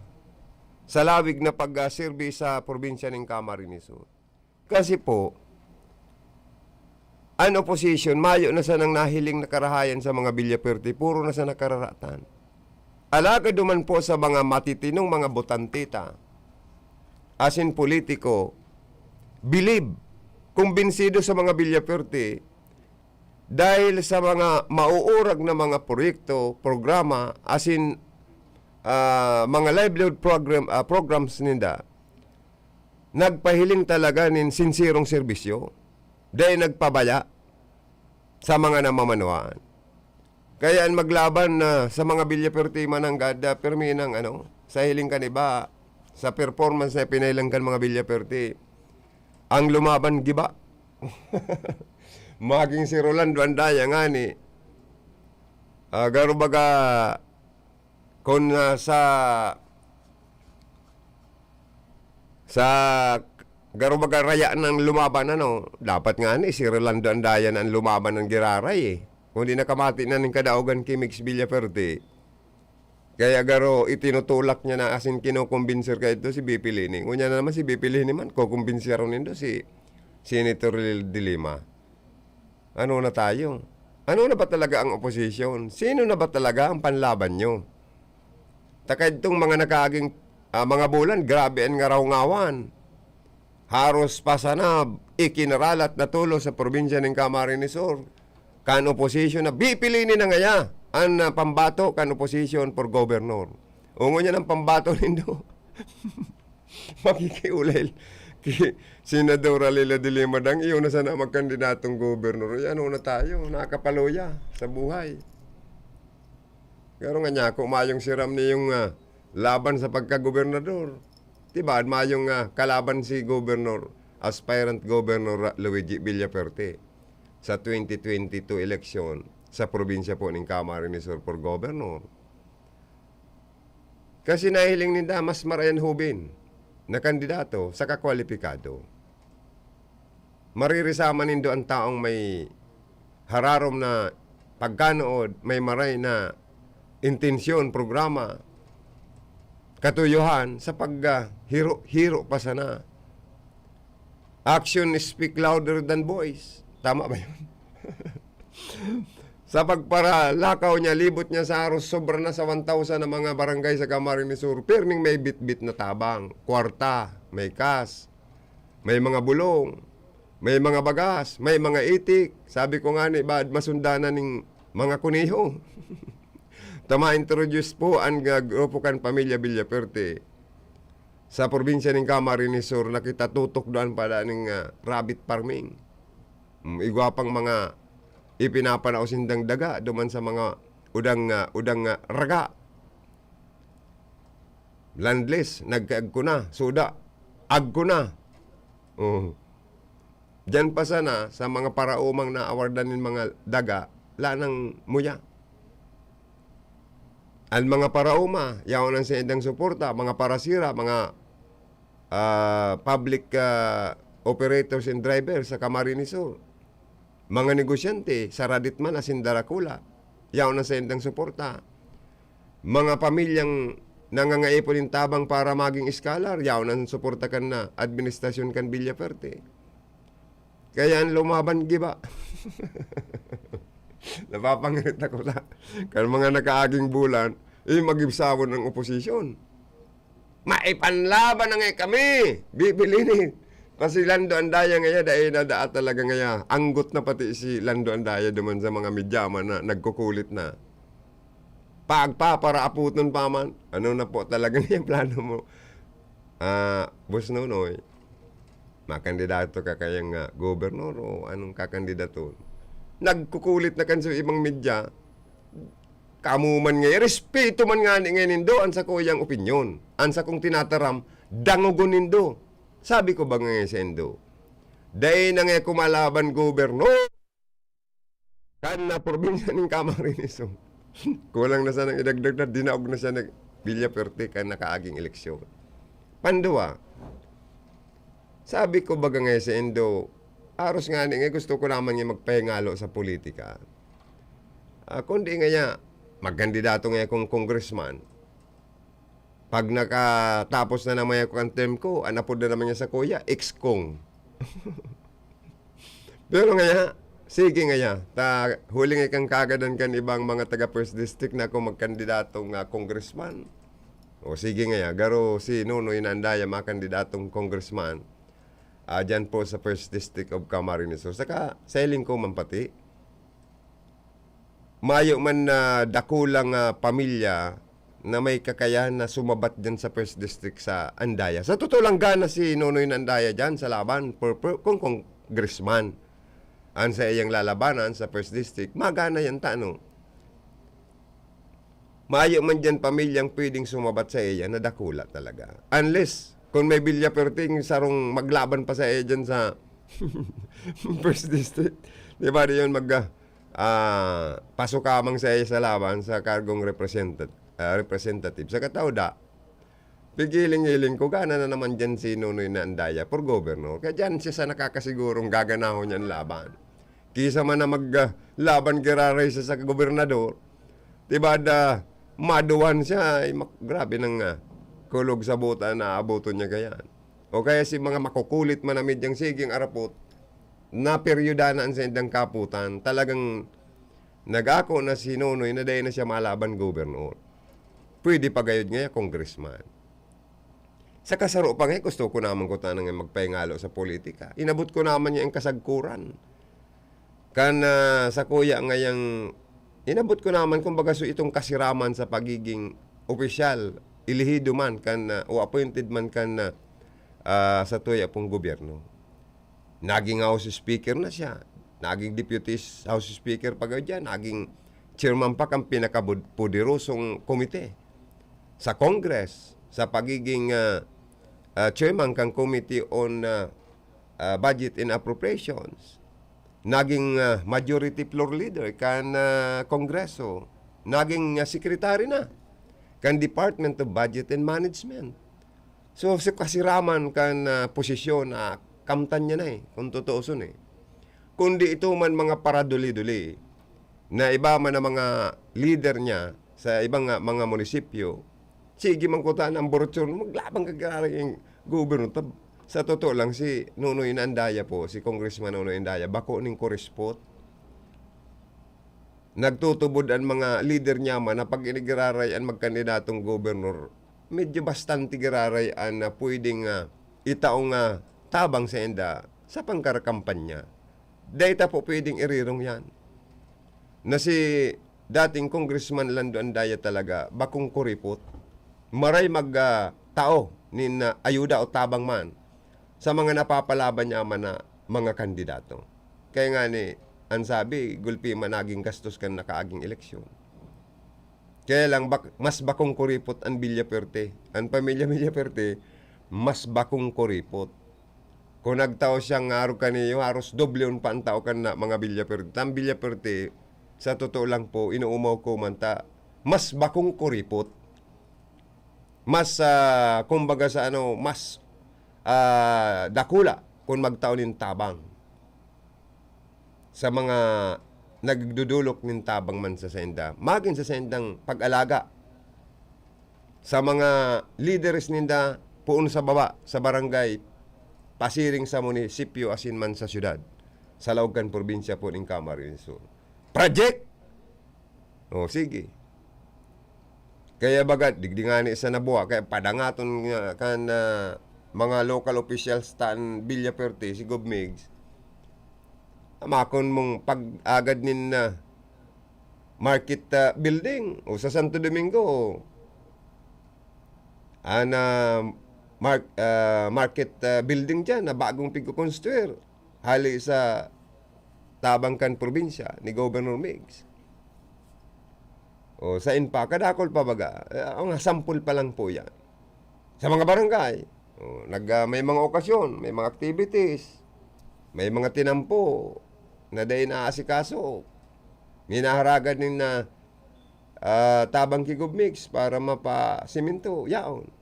sa lawig na pagserbi sa probinsya nin Camarines Sur. Kasi po, an opposition, mayo na sanang nahiling na karahayan sa mga Villaferte, puro na sana kararatan. Alagad duman po sa mga matitinong mga botante ta, asin politiko, bilib, kumbinsido sa mga Villafuerte dahil sa mga mauurag na mga proyekto, programa, asin, ah, mga livelihood program, ah, programs ninda, nagpahiling talaga nin sinserong serbisyo, dai nagpabaya sa mga namamanuan. Kaya an maglaban na sa mga Villafuerte man nanggad, ah, pirmi nang ano, sa hiling kan iba, sa performance na pinahiling kan mga Villafuerte, ang lumaban giba. Maging si Rolando Andaya ngani, ah, garo baga, kun, ah, sa, sa garo baga raya nang lumaban, ano, dapat ngani si Rolando Andaya na an lumaban an giraray, eh. Kundi nakamati na nin kadaogan ki Migs Villafuerte. Kaya garo itinutulak niya na asin kinokombinsir kaidto si B P Leni. Ngunyan na naman si B P Leni man, kokombinsiron nindo si Senator Lil de Lima. Ano na tayo? Ano na ba talaga ang oposisyon? Sino na ba talaga ang panlaban nyo? Ta kaidtong mga nakaaging, ah, mga bulan, grabe an ngarangawan. Haros pa sana ikinaralat na tolos sa probinsya nin Camarines Sur. Kan oposisyon na, B P Leni na ngaya an, ah, pambato kan oposisyon for governor. O ngunyan an pambato nindo, makikiulay ki Senadora Leila de Lima dang iyo na sana magkandidatong gobernador. Ay, ano na tayo? Nakakapaluya sa buhay. Pero nga niya, kung mayong siram niyong, ah, laban sa pagkagobernador, diba, mayong, ah, kalaban si Governor, aspirant Governor Ra-, Luigi Villafuerte sa twenty twenty-two eleksyon sa probinsya po ning Camarines Sur for Governor. Kasi nahiling ninda mas marayan hubin na kandidato saka kwalipikado. Maririsama nindo an taong may hararom na pagkanood, may maray na intensyon, programa, katuyohan sa pag, ah, hiro-hiro pa sana. Action speak louder than voice. Tama ba yun? Sa pagparalakaw niya, libot niya sa haros sobra na sa one thousand na mga barangay sa Camarines Sur, pirming may bitbit na tabang, kwarta, may kas, may mga bulong, may mga bagas, may mga itik. Sabi ko nga ni, baad masundanan ning mga kuneho. Ta ma-introduce po an ga-, grupo kan Pamilya Villafuerte sa probinsya ning Camarines Sur, na kita tutukdoan pa ning, ah, rabbit farming. Mm, igwa pang mga ipinapanao sindang daga duman sa mga udang, ah, udang, ah, raga. Landless, nagkaag ko na, suda, ag ko na. Oh. Diyan pa sana, sa mga paraomang naawardan nin mga daga, lanang muya. An mga paraoma, yaon an saindang suporta, mga parasira, mga, ah, public, ah, operators and drivers sa Camarines Sur. Mga negosyante, sa Radit man asin Daracula, yaon an saindang suporta. Mga pamilyang nangangaipo nin tabang para maging scholar, yaon an suporta kan na administrasyon kan Villafuerte. Kaya an lumaban giba. Napapangirit ako sa kan mga nakaaging bulan, eh, magibsawon ang oposisyon. Maipanlaban na nga kami! Bibili ni Pasilando ang daya ngaya, dai na daa talaga ngaya. Anggot na pati si Lando ang daya duman sa mga midyaman na nagkukulit na. Pagpaparaaputon pa man. Ano na po talaga ngaya plano mo? Ah, Boss Nonoy, makandidato ka kayang, ah, gobernador o anong kakandidaton? Nagkukulit na kan sa ibang media. Kamo man ngaya, respeto man ngani ngaya nindo an sakuyang opinyon. An sakong tinataram, dangogon nindo. Sabi ko ba ngaya saindo, dai na ngaya ko malaban gobernador kan na probinsya nin Camarines Sur. Kulang na sanang idagdag na dinaog na siya nag Villafuerte kan nakaaging eleksyon. Panduwa, sabi ko baga ngaya saindo, aros ngani ngaya gusto ko lamang ngaya magpahingalo sa politika. Ah, kundi ngaya, magkandidato ngaya akong congressman. Pag nakatapos na naman ako ang term ko, an apod na naman niya sakuya, ex-cong. Pero ngaya, sige ngaya, ta huli nga kang kagadan kan ibang mga taga First District na ako magkandidato nga congressman. O sige ngaya, garo si Nonoy na andaya makandidatong congressman, ah, diyan po sa First District of Camarines Sur. Saka sa Ilingco man pati, mayo man na dakulang, ah, pamilya na may kakayahan na sumabat diyan sa First District sa andaya. Sa totoo lang, gana si Nonoy na andaya diyan sa laban for, for, kung congressman. An sa iyang lalabanan sa First District, magana yan ta, no? Mayo man diyan pamilyang pwedeng sumabat sa iya na dakula talaga. Unless, kung may Villafuerte, sarong maglaban pa sa iya diyan sa First District. Di ba, di yun mag, ah, ah, pasukamang sa iya sa laban sa kargong representat-, ah, representative. Sa katao da, pigiling-hiling ko, gana na naman diyan si Nonoy na andaya for governor. Kaya diyan siya sa nakakasigurong gaganahon niya an laban. Kisa man na mag, ah, laban giraray siya sa gobernador, di ba, da, maduwan siya, ay, mak-, grabe nang, ah, kulog sa buta na abuton niya kaya. O kaya si mga makukulit man na medyang siging arapot, na peryoda na an saindang kaputan, talagang nag-ako na si Nonoy na dai na siya malaban gobernor. Pwede pa gayod ngaya congressman. Sa kasaro pa nga, gusto ko naman ko tanang magpahingalo sa politika. Inabot ko naman niya ang kasagkuran. Kan, ah, sa kuya ngayang, inabot ko naman, kumbaga, so itong kasiraman sa pagiging opisyal, elehido man kan, ah, o appointed man kan, ah, ah, sa tuya pong gobyerno. Naging House Speaker na siya. Naging Deputy House Speaker pa gayod diyan. Naging chairman pa kan pinakapoderosong komite sa Congress sa pagiging, ah, ah, chairman kan Committee on, ah, ah, Budget and Appropriations. Naging, ah, majority floor leader kan, ah, Kongreso. Naging, ah, secretary na kan Department of Budget and Management. So, si kasiraman kan, ah, posisyon na kamtan niya na, eh, kung tutuuson, eh. Kundi ito man mga paraduli-duli na iba man ang mga lider niya sa ibang, ah, mga munisipyo, sige man kuta ng borotson, maglaban ka giraray ang gobyerno. Tab-, sa totoo lang, si Nonoy na andaya po, si Congressman Nonoy Andaya, bako ning kurispot. Nagtutubod an mga lider niya man na pag inigiraray an magkandidatong gobernador, medyo bastante giraray an, ah, pwedeng, ah, itaong, ah, tabang sainda sa pangkarakampanya. Dai ta po pwedeng irirong yan. Na si dating Congressman Lando Andaya talaga, bakong kuripot. Maray mag, ah, tao nin, ah, ayuda o tabang man sa mga napapalaban niya man na mga kandidato. Kaya nga ni, ang sabi, gulpi man naging gastos kan nakaaging eleksyon. Kaya lang, bak-, mas bakong kuripot ang Villafuerte. Ang pamilya Villafuerte, mas bakong kuripot. Kung nagtao siyang arog kaniyo, haros doble pa ang tao kan na mga Villafuerte. Ang Villafuerte, sa totoo lang po, inuumaw ko man ta, mas bakong kuripot. Mas, ah, kumbaga sa ano, mas, ah, dakula kung magtao nin tabang sa mga nagdudulok nin tabang man sa sainda. Magin sa saindang pag-alaga sa mga lideres ninda, poon sa baba, sa barangay, pasiring sa munisipyo, asin man sa syudad, sa laog kan probinsya po nin Camarines Sur. Project! O, sige. Kaya baga, digdi ngani sa nabuha, kaya padangaton nga kan, ah, mga local officials ta an Villafuerte, si Gov Migs. Amakon mong pag-agad nin, ah, market, ah, building, o sa Santo Domingo, an, ah, mark-, ah, market, ah, building diyan na bagong pigko-construir hali sa tabang kan probinsya ni Governor Migs. O, sain pa, kadakol pa baga. Eh, mga sampol pa lang po yan. Sa mga barangay, o, nag, ah, may mga okasyon, may mga activities, may mga tinampo na dai naasikaso. Minaharagan nin na, ah, tabang ki Gov Migs para mapasimento. Yaon.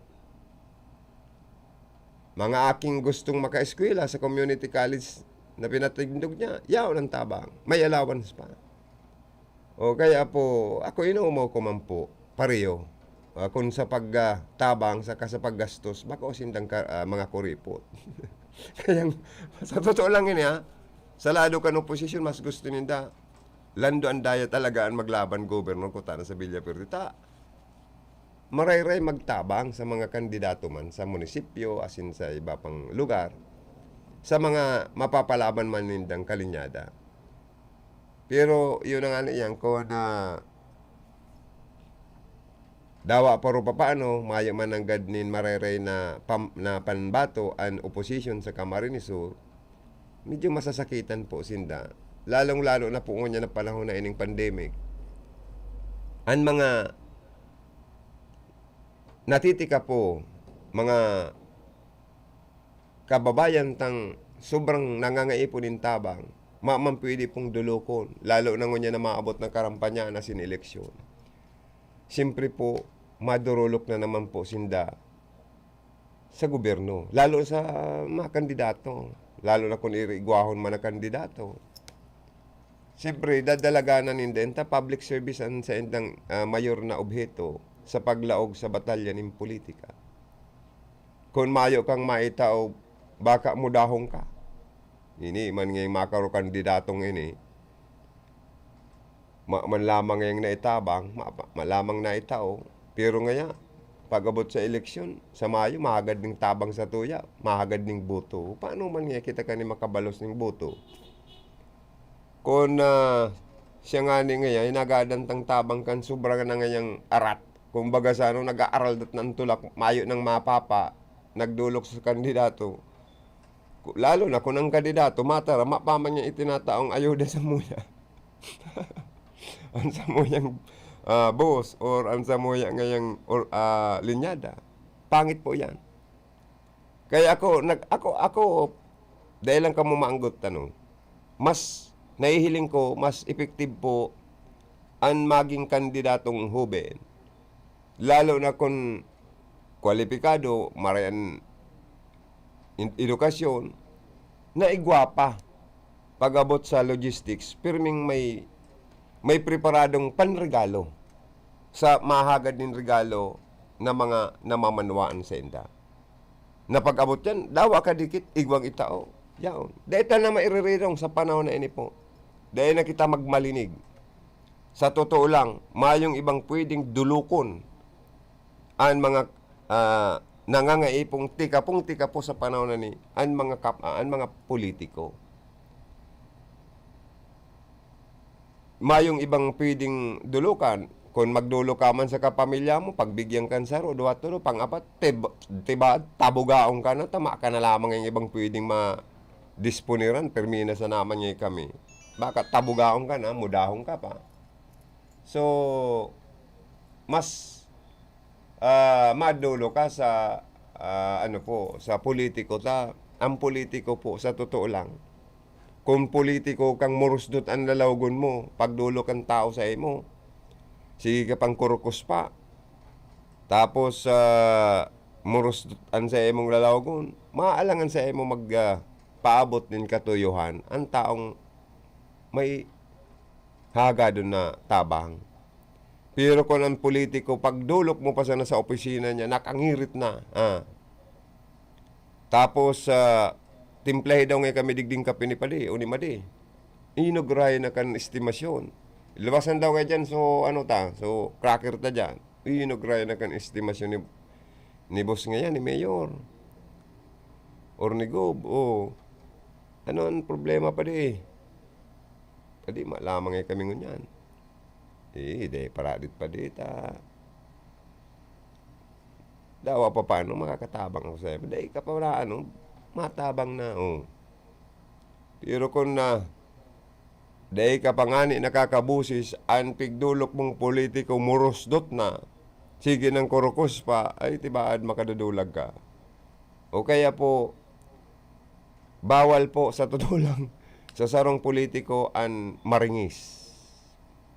Mga aking gustong makaeskwela sa community college na pinatindog niya, yaon ang tabang. May allowance pa. O kaya po, ako inuumaw ko man po, pareho. Ah, kung sa pag, ah, tabang, saka sa paggastos, bako sindang ka-, ah, mga kuripot. Kaya, sa totoo lang ini, ha, sa lado kan oposisyon, mas gusto ninda, Lando Andaya talaga ang maglaban, gobernador, kutana sa Villa Perdita. marayray magtabang sa mga kandidato man sa munisipyo, asin sa iba pang lugar, sa mga mapapalaban man nindang kalinyada. Pero yun na nga na iyan, kung na dawa paro papaano, mayo man nanggad nin marayray na pam-, na panbato an oposisyon sa Camarines Sur, medyo masasakitan po sinda. Lalong-lalo na po ngunyan na panahon na ining pandemic. An mga natitika po, mga kababayan tang sobrang nangangaipo nin tabang, ma-, man pwede pong dulokon, lalo na ngunyan na maabot ng karampanyan asin eleksyon. Siyempre po, madurulok na naman po sinda sa gobyerno, lalo sa mga kandidato, lalo na kung iri-, igwahon man na kandidato. Siyempre, dadalaganan ninda, enta public service an saindang, ah, mayor na obheto sa paglaog sa batalya nin politika. Kun mayo kang maitao, baka mudahon ka. Ini man ngayang makaro kandidatong ini, ma-, man lamang ngayang naitabang, ma-, ma-, man lamang naitao. Pero ngaya, pag-abot sa eleksyon, sa Mayo, mahagad ning tabang sa tuya, mahagad ning boto. Paano man ngaya kita kani makabalos ning boto? Kun, ah, siya ngani ngaya, hinagadan tang tabang kan sobra na ngayang arat. Kumbaga sa ano, nag-aaral dat na ang tulak, mayo nang mapapa, nagdolok sa kandidato. Ku-, lalo na kun ang kandidato, matarama pa man niya itinataong ayuda sa muya. Ang samuyang, ah, boss or ang samuya ngayang or, ah, linyada. Pangit po yan. Kaya ako, nag-, ako, ako, dahil lang kamo maanggot tanong, mas nahihiling ko, mas effective po an maging kandidatong hoben. Lalo na kun kwalipikado, maray an in-, edukasyon, na igwa pa pag-abot sa logistics, pirming may, may preparadong panregalo sa mahagad nin regalo na mga namamanwaan sainda. Na pag-abot yan, dawa ka dikit, igwang itao. Yaon. Dai ta na mairirong sa panahon na ini po. Dai na kita magmalinig. Sa totoo lang, mayong ibang pwedeng dulukon an mga, ah, nangangaipong tikapong-tikapo sa panahon na ni, an mga kap-, ah, an mga politiko. Mayong ibang pwedeng dulukan. Kun magdolok ka man sa kapamilya mo, pagbigyan kan saro, duwa, tulo, pang-apat, tib-, tiba, tabugaon ka na, tama ka na lamang yung ibang pwedeng ma-, disponiran, permi na sa naman niya kami. Baka tabugaon ka na, mudahon ka pa. So, mas, ah, madulo ka sa, ah, ano po, sa politiko ta. Ang politiko po, sa totoo lang, kung politiko kang murusdot ang lalawgon mo, pagdulo kang tao sa imo, sige ka pang kurukos pa. Tapos, ah, murusdot ang sa imong lalawgon, maalangan sa imo mag, ah, paabot nin katuyohan ang taong may hagadon na tabang. Pero kun ang politiko, pagdolok mo pa sana sa opisina niya, nakangirit na. Ah. Tapos, ah, timplahi daw ngayon kami digding kape ni Padi o ni Madi. Inugray na kan estimasyon. Labasan daw ngayon dyan, so ano ta, so cracker ta dyan. Inugray na kan estimasyon ni, ni boss ngayon, ni Mayor. Or ni Gob, oh. Ano ang problema, Padi? Padi, malamang eh kami ngunyan. Eh, dai paradit pa dita. Dawa pa paano makakatabang ako sa'yo? Dai ka pa wala, ano, matabang na, oh. Pero kung na, dai ka pa ngani nakakabusis, ang pigdolok mong politiko murusdot na, sige nang kurukos pa, ay, tibaad makadudulag ka. O kaya po, bawal po sa totoo lang, sa sarong politiko ang maringis.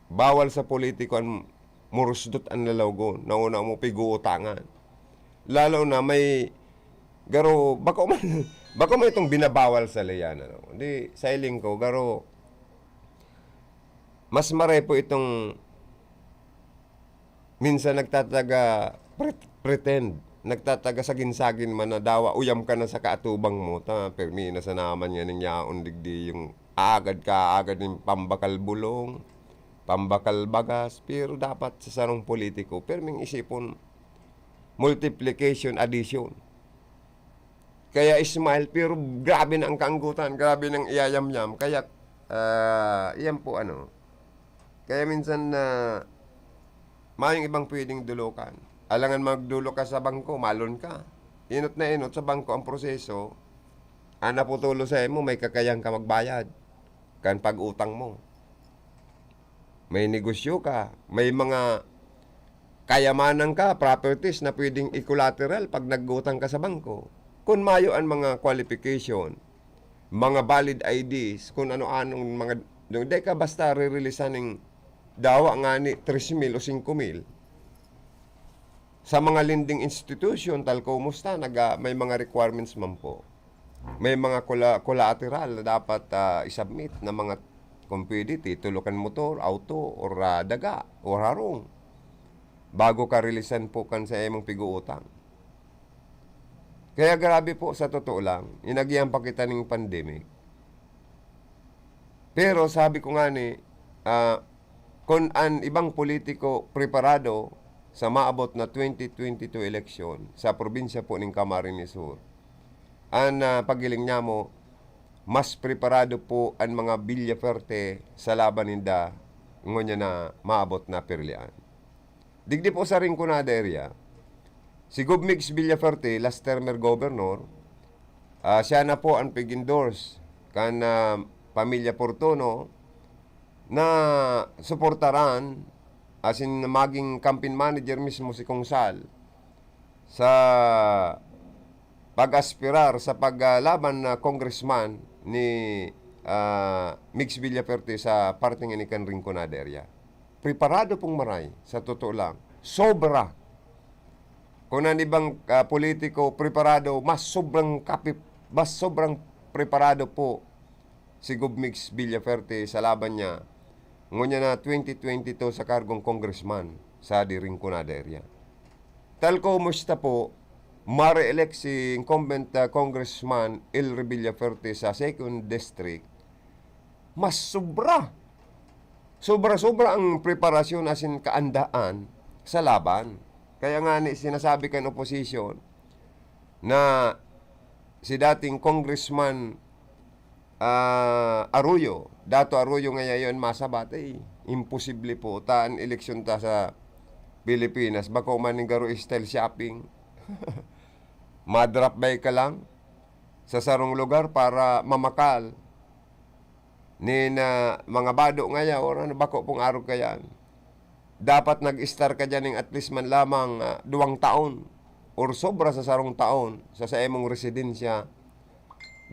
Bawal sa politiko ang murusdot ang lalawgon. Nauna mo piguutangan. Lalo na may garo, bako man, bako man itong binabawal sa liyan, ano. Di, sa hiling ko, garo, mas maray po itong minsan nagtataga pret-, pretend, nagtataga sagin-sagin man na dawa, uyam ka na sa kaatubang mo, ta, permi na sa naman nga ning yaon digdi yung aagad ka, aagad yung pambakal bulong, pambakal bagas, pero dapat sa sarong politiko, perming isipon, multiplication, addition. Kaya smile, pero grabe na ang kaanggutan, grabe nang iyayamyam. Kaya, ah, iyan po ano. Kaya minsan na mayong ibang pwedeng dulukan. Alangan magdulok ka sa bangko, malon ka. Inot na inot sa bangko ang proseso, ang naputulo sa imo, may kakayahan ka magbayad kan pag-utang mo. May negosyo ka, may mga kayamanan ka, properties na pwedeng i-collateral pag nag-utang ka sa bangko. Kung mayo ang mga qualification, mga valid I Ds, kung ano-anong mga, di ka basta rerelisan ning dawa nga ni tres mil o singko mil. Sa mga lending institution, tal kumusta, naga-, may mga requirements man po. May mga colla-, collateral na dapat, ah, i-submit na mga, kung pwede, titulo kan motor, auto, or, ah, daga, or harong. Bago ka releasan po kan sa imong pig-uutang. Kaya grabe po, sa totoo lang, inagihan pa kita ning pandemic. Pero sabi ko nga ni, ah, kun an ibang politiko preparado sa maabot na twenty twenty-two eleksyon sa probinsya po ning Camarines Sur, an, ah, paghiling niyamo, mas preparado po an mga Villafuerte sa laban ninda ngunyan na maabot na pirlian. Digdi po sa Rinconada area, si Gov Migs Villafuerte, last termer governor, ah, siya na po ang pig-endorse kan, ah, pamilya Fortuno na suportaran, as in, maging campaign manager mismo si Kong Sal sa pag-aspirar sa paglaban na congressman ni, ah, Migs Villafuerte sa parte ngani kan Rinconada area. Preparado pong maray, sa totoo lang. Sobra. Kung ang ibang, ah, politiko preparado, mas sobrang kapi-, mas sobrang preparado po si Gov Migs Villafuerte sa laban niya ngunyan na twenty twenty-two sa kargong congressman sa Rinconada area. Tal kumusta po, ma-re-elect si incumbent, ah, Congressman Elry Villafuerte sa second district, mas sobra. Sobra-sobra ang preparasyon asin kaandaan sa laban. Kaya nga ni sinasabi kan opposition na si dating Congressman, ah, Arroyo, Dato Arroyo ngayon masabat, eh, imposible po. Ta an eleksyon ta sa Pilipinas, bako man ning garo style shopping. Ma-drop by ka lang sa sarong lugar para mamakal. Nin, ah, mga bado ngaya, or ano, bako pong arog kayan. Dapat nag-estar ka diyan ning at least man lamang, ah, duwang taon or sobra sa sarong taon sa, sa imong residensya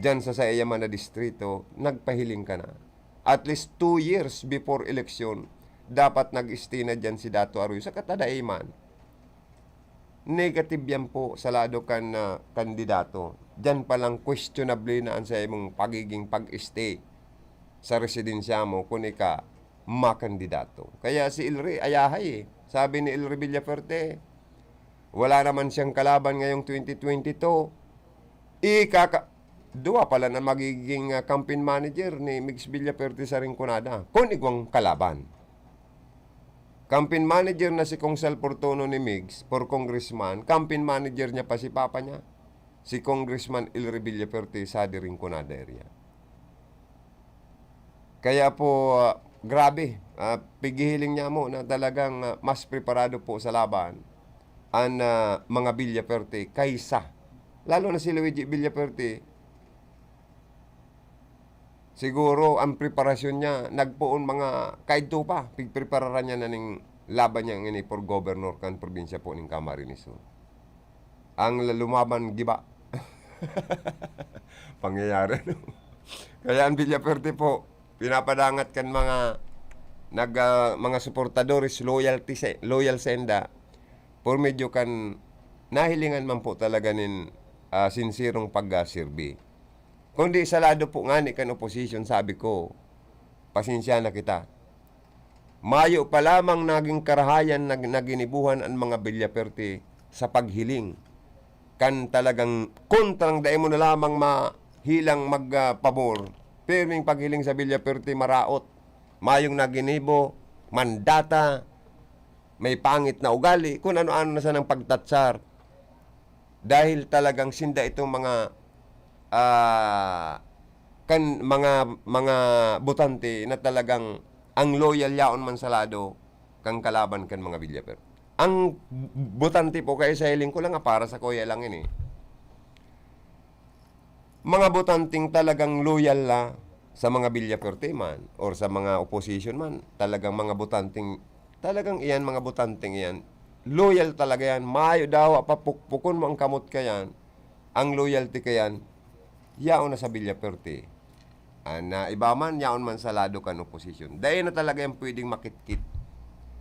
diyan sa, sa iya man na distrito, nagpahiling ka na. At least two years before election, dapat nag-stay na diyan si Dato Arroyo sa katadaiman. Negative yan po sa lado kan, ah, kandidato. Diyan pa lang questionable na ang sa imong pagiging pag-stay sa residensya mo kun ika makandidato. Kaya si Elry, ayahay eh. Sabi ni Elry Villafuerte, wala naman siyang kalaban ngayong twenty twenty-two. Ikaka-, duwa pala na magiging, ah, campaign manager ni Migs Villafuerte sa Rinconada. Kun igwang kalaban. Campaign manager na si Kong Sal Fortuno ni Migs for congressman, campaign manager niya pa si papa niya, si Congressman Elry Villafuerte sa Rinconada area. Kaya po, ah, grabe, ah, pighihiling niya mo na talagang, ah, mas preparado po sa laban an, ah, mga Villafuerte kaysa, lalo na si Luigi Villafuerte, siguro ang preparasyon niya, nagpoon mga kaidto pa, pigprepararan niya na ning laban niya ngini for governor kan probinsya po ning Camarines Sur. Ang la-, lumaban, giba. Pangyayari, no? Kaya ang Villafuerte po, pinapadangat kan mga nag-, ah, mga suportadores, loyalty sa, loyal sa enda, por medyo kan nahilingan man po talaga nin, ah, sinserong pagkaserbi. Kundi sa lado po ngani kan opposition, sabi ko, pasensya na kita. Mayo pa lamang naging karahayan na, na ginibohan an mga Villafuerte sa paghiling. Kan talagang kontrang dai mo na lamang mahilang mag, ah, pabor. Pirming paghiling sa Villafuerte, maraot. Mayong naginibo, mandata, may pangit na ugali, kung ano-ano na sanang pagtatsar Dahil talagang sinda itong mga, ah, kan, mga, mga botante na talagang ang loyal yaon man sa lado kan kalaban kan mga Villafuerte. Ang botante po, kaya sa hiling ko lang, ah, para sa kuya lang ini. Mga botanteng talagang loyal na sa mga Villafuerte man or sa mga opposition man, talagang mga botanteng, talagang iyan, mga botanteng iyan, loyal talaga yan. Mayo daw, papukpukon mo ang kamot ka yan, ang loyalty ka yan, yaon na sa Villafuerte. An, ah, iba man, yaon man sa lado kan oposisyon. Dai na talaga yan pwedeng makitkit.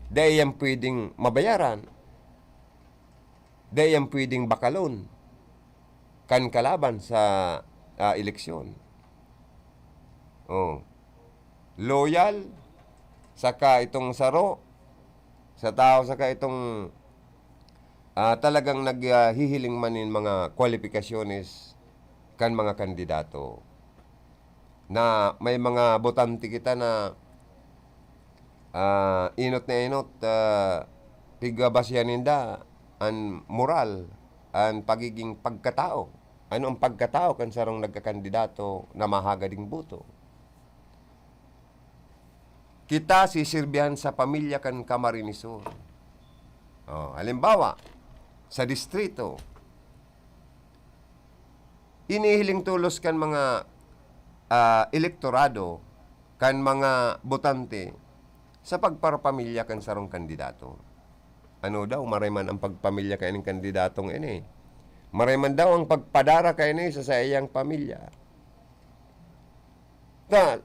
Dai yan pwedeng mabayaran. Dai yan pwedeng bakalon kan kalaban sa, ah, eleksyon. Oh. Loyal, saka itong saro, sa tao, saka itong, ah, talagang nag, ah, hihiling man nin mga kwalipikasyones kan mga kandidato. Na may mga botante kita na, ah, enot na enot, ah, pigbabasihan ninda an moral, an pagiging pagkatao. Ano ang pagkatao kan sarong nagkakandidato na mahagading boto? Kita sisirbihan sa pamilya kan Camarines Sur. Oh, halimbawa, sa distrito, hinihiling tolos kan mga, ah, elektorado, kan mga botante, sa pagparapamilya kan sarong kandidato. Ano daw, maray man ang pagpamilya kaining kandidatong ini. Maray man daw ang pagpadara kaini sa saiyang pamilya. Ta,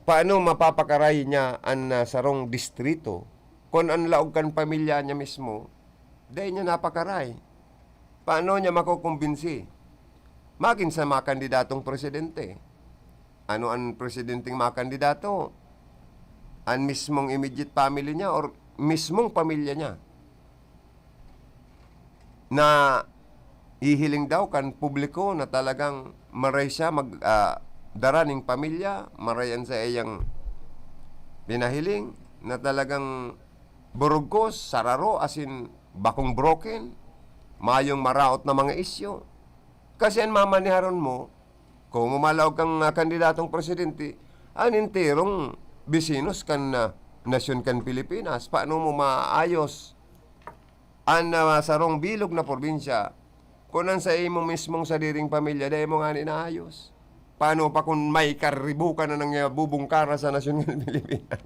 paano mapapakaray niya an, ah, sarong distrito kun an laog kan pamilya niya mismo dai niya napakaray? Paano niya makukumbinsi? Magin sa mga kandidatong presidente. Ano an presidenteng mga kandidato? An mismong immediate family niya or mismong pamilya niya? Na hihiling daw kan publiko na talagang maray siya mag, ah, dara ning pamilya, maray an saiyang pinahiling na talagang burugkos, sararo, asin bakong broken, mayong maraot na mga isyu. Kasi an mamaniharon mo, kung mo malaog kang, ah, kandidatong presidente, an enterong bisinos kan, ah, nasyon kan Pilipinas, paano mo maayos an, ah, sarong bilog na probinsya kun an sa imo mismong sadiring pamilya dai mo ngani naayos? Paano pa kun may karibukan na nangyabubungkara sa nasyon kan Pilipinas?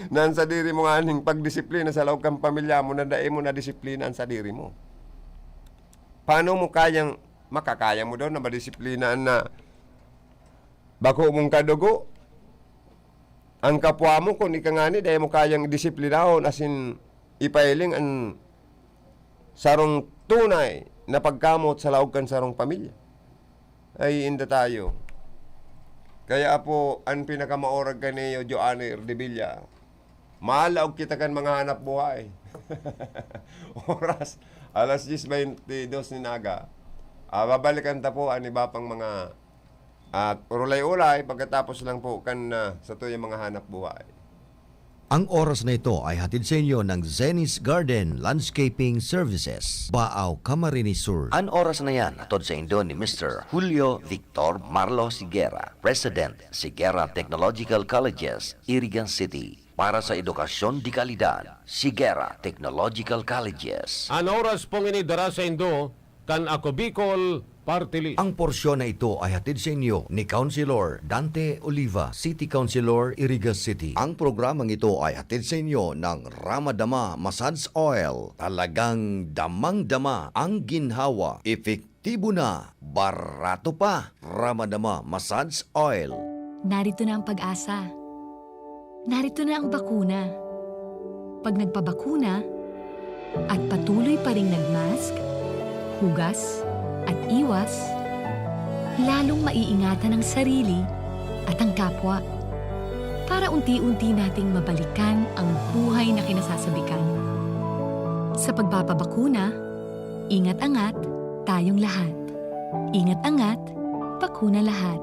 Na an sadiri mo nganing pagdisiplina sa laog kan pamilya mo na dai mo nadisiplina an sadiri mo. Paano mo kayang, makakaya mo daw na madisiplina an, ah, bako mong kadugo? Ang kapwa mo, kun ika ngani, dai mo kayang disiplinahon, asin ipahiling an sarong tunay na pagkamot sa laog kan sarong pamilya. Ay, inda tayo. Kaya po, an pinakamaorag kaniyo, Joanny Erdevilla, malaog kita kan mga hanap buhay. Oras, alas diyes beintidos nin aga. Ah, babalikan ta po an iba pang mga, ah, urulay-ulay pagkatapos lang po kan, ah, satuyang mga hanap buhay. Ang oras na ito ay hatid sa inyo ng Zenny's Garden Landscaping Services, Baao, Camarines Sur. An oras na yan, hatod sa indo ni Mister Julio Victor Marlo Sigera, President, Sigera Technological Colleges, Iriga City. Para sa edukasyon de kalidad, Sigera Technological Colleges. An oras pong ini dara sa indo kan Ako Bicol Party List. Ang porsyon na ito ay hatid sa inyo ni Councilor Dante Oliva, City Councilor, Iriga City. Ang programang ito ay hatid sa inyo ng Ramadama Massage Oil. Talagang damang-dama ang ginhawa. Epektibo na, barato pa. Ramadama Massage Oil. Narito na ang pag-asa. Narito na ang bakuna. Pag nagpabakuna at patuloy pa ring nagmask, hugas, at iwas, lalong maiingatan ang sarili at ang kapwa para unti-unti nating mabalikan ang buhay na kinasasabikan. Sa pagpapabakuna, ingat-angat tayong lahat. Ingat-angat, bakuna lahat.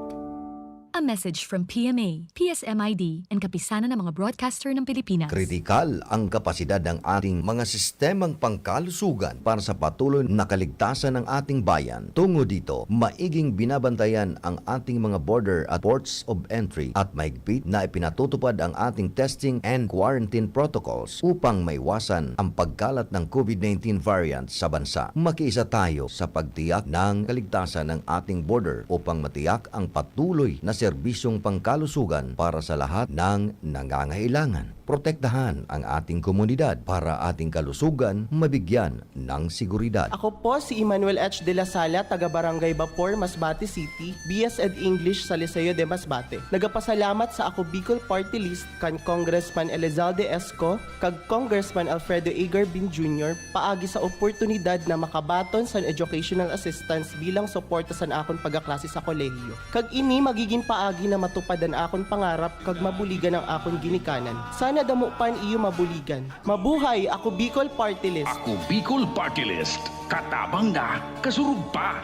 A message from P M A, P S M I D, and Kapisanan ng mga Broadcaster ng Pilipinas. Kritikal ang kapasidad ng ating mga sistemang pangkalusugan para sa patuloy na kaligtasan ng ating bayan. Tungo dito, maiging binabantayan ang ating mga border at ports of entry at mahigpit na ipinatutupad ang ating testing and quarantine protocols upang maiwasan ang pagkalat ng COVID nineteen variant sa bansa. Makiisa tayo sa pagtiyak ng kaligtasan ng ating border upang matiyak ang patuloy na serbisyong pangkalusugan para sa lahat ng nangangailangan. Protektahan ang ating komunidad para ating kalusugan mabigyan ng seguridad. Ako po si Emmanuel H. de la Sala, taga Barangay Bapor, Masbate City, B S ed English sa Liceo de Masbate. Nagapasalamat sa Ako Bicol Party List kan Congressman Elizalde Esco kag Congressman Alfredo A. Garbin Junior paagi sa oportunidad na makabaton san educational assistance bilang suporta san akon pagkaklase sa kolehiyo. Kag ini magigin paagi na matupad an akon pangarap kag mabuligan ang akon ginikanan. Sana damo pa an iyo mabuligan. Mabuhay! Ako Bicol Party List! Ako Bicol Party List. Katabang na, kasurog pa.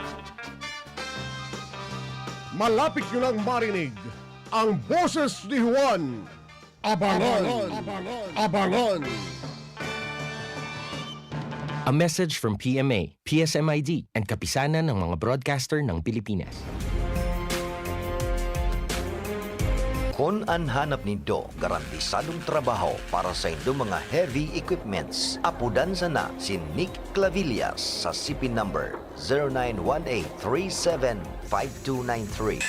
Malapit nyo nang marinig ang boses ni Juan. Abangan! Abangan! A message from P M A, P S M I D, and Kapisanan ng mga Broadcaster ng Pilipinas. Kun an hanap nindo garantisadong trabaho para sa indong mga heavy equipments, apodan sana si Nick Clavillas sa C P number zero nine one eight three seven five two nine three.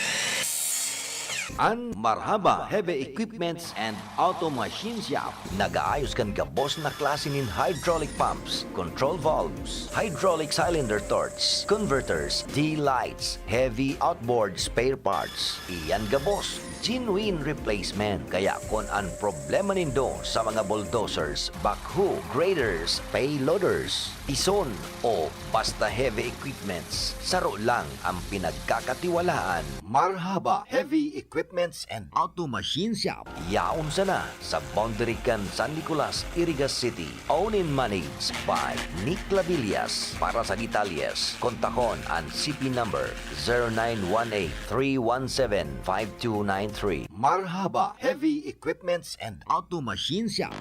An Marhaba Heavy Equipments and Auto Machine Shop nag-aayos kan gabos na klase nin hydraulic pumps, control valves, hydraulic cylinder torch, converters, D-lights, heavy outboard spare parts. Iyan gabos, genuine replacement. Kaya kun an problema nindo sa mga bulldozers, backhoe, graders, payloaders, pison, o basta heavy equipments, saro lang ang pinagkakatiwalaan. Marhaba Heavy Equipments and Auto Machine Shop. Yaon sana sa boundary kan San Nicolas, Iriga City. Owned and managed by Nick Lavillas. Para sa detalyes, kontakon an C P number zero nine one eight three one seven five two nine three. Marhaba Heavy Equipments and Auto Machine Shop.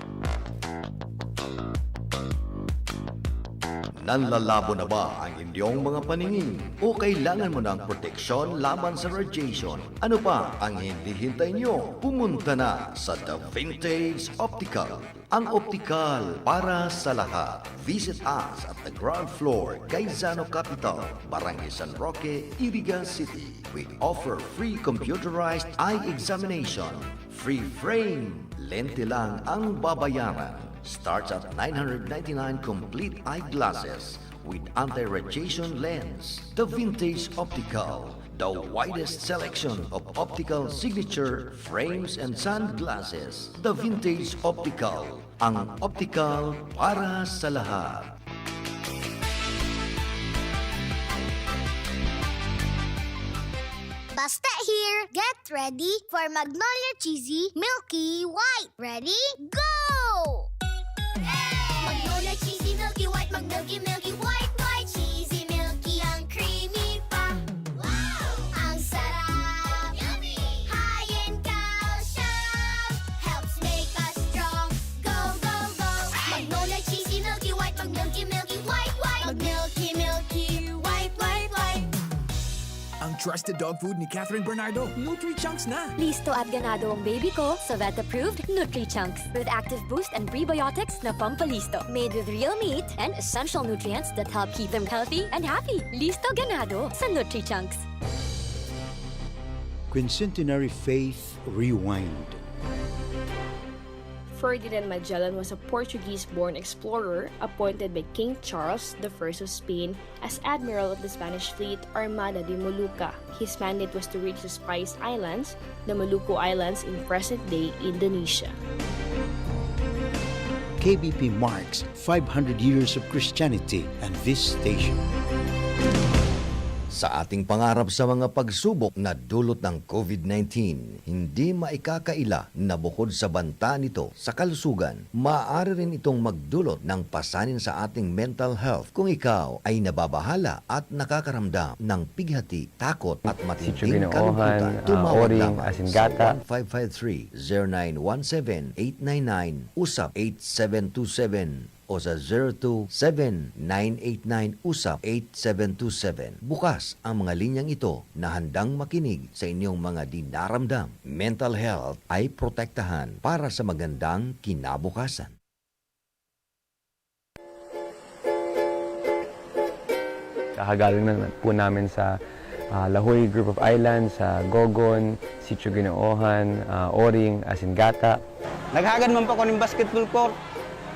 Nanlalabo na ba ang inyong mga paningin? O kailangan mo ng proteksyon laban sa radiation? Ano pa ang hinihintay nyo? Pumunta na sa The Vintage Optical. Ang optikal para sa lahat. Visit us at the ground floor, Gaisano Capital, Barangay San Roque, Iriga City. We offer free computerized eye examination. Free frame. Lente lang ang babayaran. Starts at nine hundred ninety-nine complete eyeglasses with anti-radiation lens. The Vintage Optical, the widest selection of optical signature frames and sunglasses. The Vintage Optical, ang optical para sa lahat. Basta here, get ready for Magnolia Cheesy Milky White. Ready? Go! Magnolia Cheesy Milky White, mag-milky, milky, white, white, cheesy, milky, ang creamy pa. Wow! Ang sarap! Yummy! High in calcium, helps make us strong. Go, go, go! Magnolia Cheesy Milky White, mag-milky, milky, white, white, mag-milky, milky, white, white, white. Ang trusted dog food ni Catherine Bernardo, Nutri-Chunks na! Listo at ganado ang baby ko sa vet-approved Nutri-Chunks with active boost and prebiotics na pampalisto. Made with real meat and essential nutrients that help keep them healthy and happy. Listo ganado sa Nutri-Chunks. Quincentenary Faith Rewind. Ferdinand Magellan was a Portuguese-born explorer appointed by King Charles the First of Spain as Admiral of the Spanish fleet, Armada de Molucca. His mandate was to reach the Spice Islands, the Maluku Islands in present-day Indonesia. K B P marks five hundred years of Christianity and this station. Sa ating pangarap sa mga pagsubok na dulot ng COVID nineteen, hindi maikakaila na bukod sa banta nito sa kalusugan, maaari rin itong magdulot ng pasanin sa ating mental health kung ikaw ay nababahala at nakakaramdam ng pighati, takot at matinding kalungkutan. Tumawag lamang sa one five five three, zero nine one seven, eight nine nine, usap eight seven two seven. O sa zero two seven nine eight nine usap eight seven two seven. Bukas ang mga linyang ito na handang makinig sa inyong mga dinaramdam. Mental health ay protektahan para sa magandang kinabukasan. Kakagaling na po namin sa, ah, Lahoy Group of Islands, sa Gogon, Sitio Ginoohan, ah, Oring, Asingata. Naghagad man po ako nin basketball court.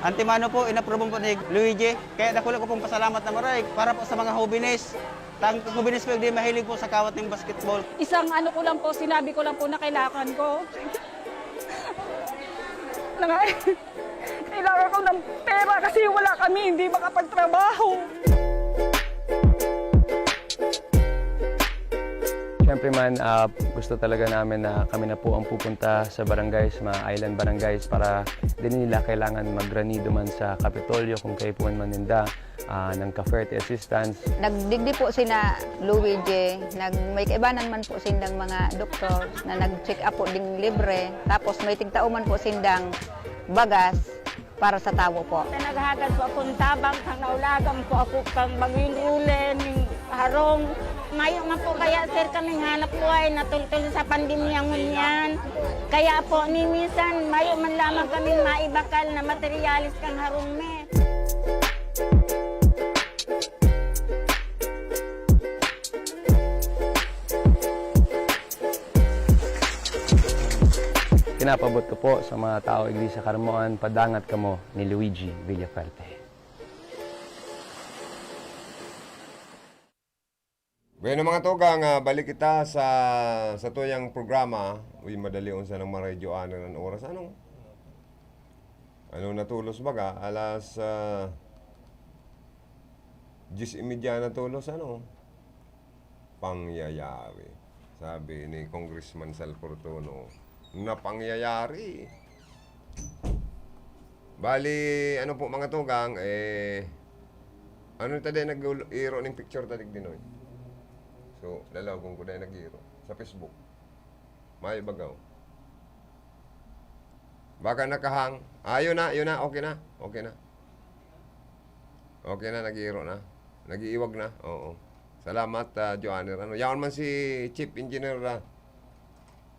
Antemano po, inaprobahan po ni Luigi. Kaya dakula ko pong pasalamat na maray para po sa mga hobenes. Tang hobenes po, hindi mahilig po sa kawat ng basketball. Isang ano ko lang po, sinabi ko lang po na kailangan ko. Nangay-, kailangan ko ng pera kasi wala kami, hindi makapagtrabaho. Siyempre man, ah, gusto talaga namin na kami na po ang pupunta sa barangay, sa mga island barangays, para dili nila kailangan maggranido man sa Kapitolyo kung kaipuhan man ninda, ah, ng Caferte assistance. Nagdigdi po sina Luigi, nag-, may kaibanan man po sindang mga doktor na nag-check up po ding libre, tapos may tigtao man po sindang bagas para sa tawo po. Naghagad po akong tabang, kang naulagan po ako kang bagong ulen, ning harong. Mayo man po kaya, sir, kaming hanap buhay, natultol sa pandemya ngunyan. Kaya po, ni minsan, mayo man lamang kaming maibakal na materyales kang harong mi. Pinapabot ko po sa mga tao, Iglesia Carmoan, padangat kamo ni Luigi Villafuerte. Bueno, mga tugang, ah, balik kita sa, sa tuyang programa. Uy, madali unsa nang maradyoan ang oras. Ano? Ano na tulos baga? Alas, ah, diyes y media na tulos, ano? Pangyayari. Sabi ni Congressman Sal Fortuno, na pangyayari. Bali, ano po, mga tugang, eh, ano ta din nag-iro ning picture ta digdi, Noy? So, lalaw kung kuday nag-iro sa Facebook. Mayo bagaw. Baka nakahang. Ah, yun na, yun na. Okay na. Okay na. Okay na, nag-iiro na. Nag-iiwag na. Oo. Salamat, ah, Joanner. Ano, yaon man si Chief Engineer, ah,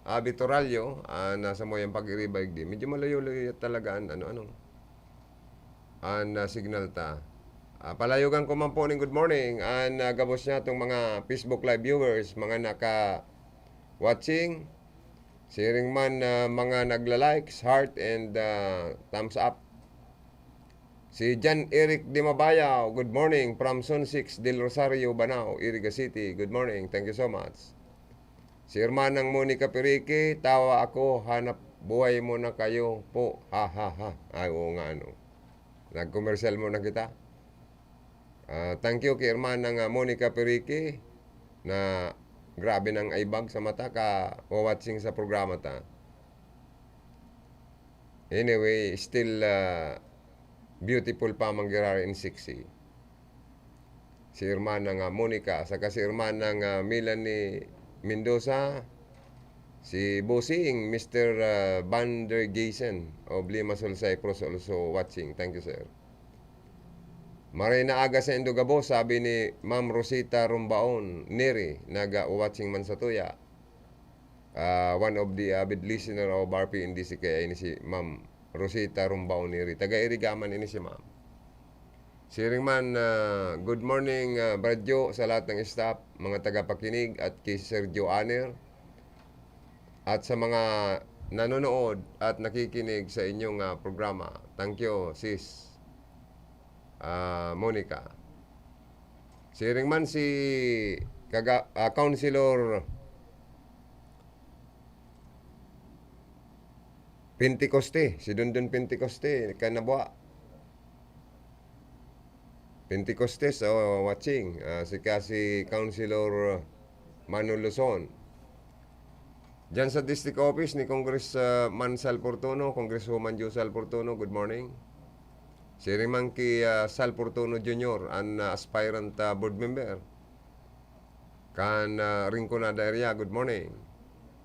ah, Vitoralio, ah, nasa mo yung pag-iriba igdi. Medyo malayo-layo talaga an, ano, ano, an, ah, signal ta. Ah, palayogan ko man po ning good morning an, ah, gabos niya itong mga Facebook Live viewers, mga naka-watching. Siring man, ah, mga nagla-likes, heart, and, ah, thumbs up. Si John Eric Dimabayaw, good morning from Zone six, Del Rosario, Banao, Iriga City. Good morning. Thank you so much. Si Hermanang Monica Perique, "Tawa ako, hanap buhay mo na kayo po. Ha, ha, ha." Ay, oo nga, ano. Nag-commercial muna kita. Ah, thank you kay Hermanang, ah, Monica Perique na grabe nang aibag sa mata ka wa-watching sa programa ta. Anyway, still, ah, beautiful pa man giraray in sexy. Si Hermana nga Monica, saka si Hermana nga Melanie Mendoza, si Bossing, Mister, ah, Van der Geysen of Lima Sul Cyprus also watching. Thank you, sir. Maray na aga saindo gabos, sabi ni Ma'am Rosita Rumbaon, Neri, naga-watching man satuya. Ah, one of the avid listener of R P N D C K I ini si Ma'am Rosita Rumbaon Neri. Taga Irigaman ini si Ma'am. Siring man, ah, good morning, ah, Bradyo, sa lahat ng staff, mga tagapakinig, at kay Sir Joe Aner, at sa mga nanonood at nakikinig sa inyong, ah, programa. Thank you, sis, ah, Monica. Siring man si kaga-, ah, Councilor Pentecoste, si Dondon Pentecoste, kan nabwa. Pentecostes, oh, watching. Ah, si, ka si Councilor Mano Luzon. Diyan sa district office ni Congressman Sal Fortuno, Congresswoman Jo Sal Fortuno, good morning. Siring man ki, ah, Sal Fortuno Junior, an, ah, aspirant, ah, board member kan, ah, Rinconada area, good morning.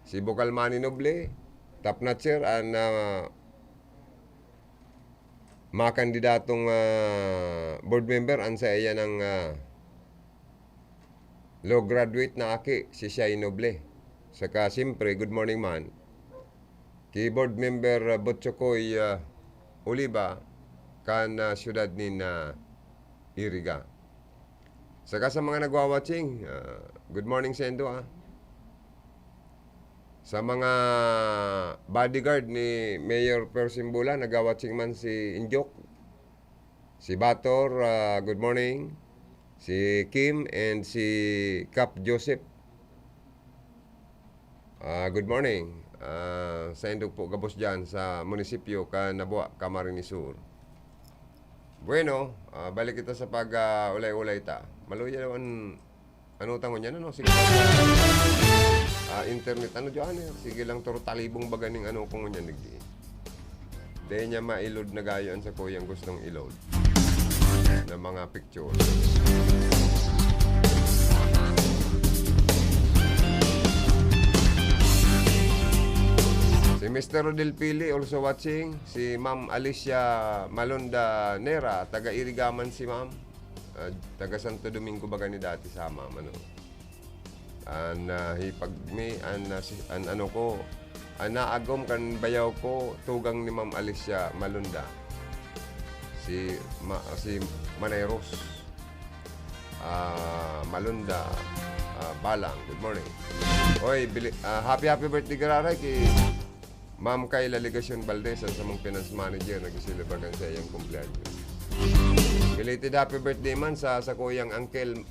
Si Bukal Manny Noble, top notcher, an, ah, makandidatong, ah, board member, an saiya nang, ah, law graduate na aki, si Shai Noble. Saka, siyempre, good morning man ki Board Member, ah, Butchokoy, ah, Oliva, kan, ah, siyudad nin, ah, Iriga. Saka sa mga nagwa-watching, ah, good morning sa indo, ah. Sa mga bodyguard ni Mayor Percy Bulan, nagwa-watching man si Injok, si Bator, ah, good morning, si Kim, and si Kap Joseph. Ah, good morning. Ah, sa indog po gabos dyan sa munisipyo kan Nabua, Camarines Sur. Bueno, ah, balik kita sa pag, ah, ulay-ulay ta. Maluya daw an, ano ta ngunyan, ano? Sige, ah, internet, ano dyan, eh? Sige lang, turo talibong baga ning ano ko ngunyan, digdi. Di niya ma-load na gayo an sakuyang gustong i-load na mga picture. Si Mister Rodel Pili also watching. Si Ma'am Alicia Malonda Nera, taga Irigaman si Ma'am. Ah, taga Santo Domingo baga ni dati sa Ma'am, ano. An, ah, hipag mi, an, ah, si, an ano ko, an naagom kan bayaw ko, tugang ni Ma'am Alicia Malunda. Si Ma-, si Manay Ros, ah, Malunda, ah, Balang. Good morning. Oy, bili-, ah, happy, happy birthday, giraray, ki Ma'am Kayla Legacion Valdez, an samong finance manager, nagsiselebra kan saiyang kumpleaños. Belated happy birthday man sa sakuyang uncle,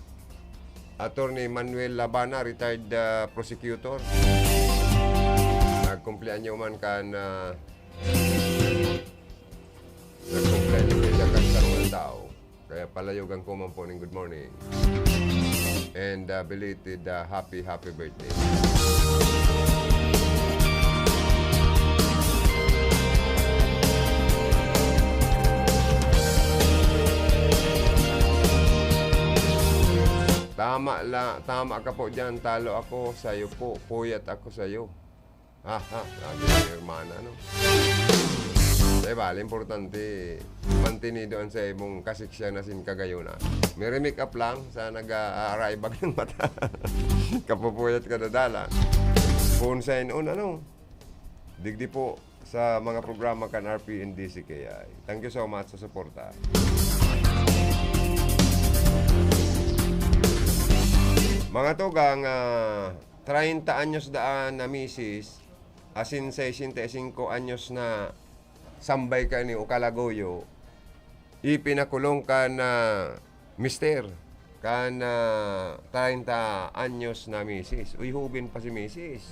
Attorney Manuel Labana, retired, ah, prosecutor. Nagkumpleaños man kan, ah, nagkumpleaños siya kan sarong aldaw. Kaya palayogan ko man po ning good morning. And, ah, belated, ah, happy, happy birthday. Tama la, tama ka po diyan, talo ako sa'yo po, puyat ako sa'yo. Ha, ha, sabi ni hermana, no? Di ba, importante, mantenido an sa imong kasiksyan asin kagayonan. Mere-make up lang sa nag-aaraybag ng mata. Kapupuyat ka dadala. Phone sign on, ano? Digdi po sa mga programa kan R P N D C K I. Thank you so much sa suporta. Mga tugang, ah, treinta anyos daan na misis, asin sesenta y cinco anyos na sambay kaini o kalaguyo, ipinakulong kan, ah, mister kan, ah, treinta anyos na misis. Uy, hubin pa si misis.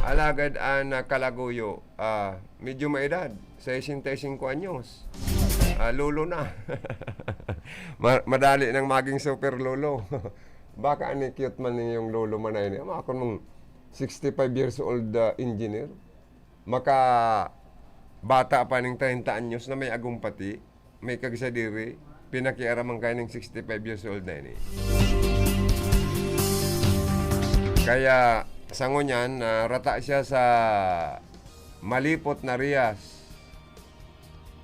Alagad an, ah, kalaguyo, ah, medyo maedad, sesenta y cinco anyos. Ah, lolo na. Ma-, madali nang maging super lolo. Baka ani cute man ninyong lolo man na ini. Ama, akon mong sixty-five years old, ah, engineer. Maka bata pa ning treinta anyos na may agom pati, may kagsadiri, pinakiaraman kayo ning sixty-five years old na ini. Kaya, sa ngunyan, ah, rata siya sa malipot na riyas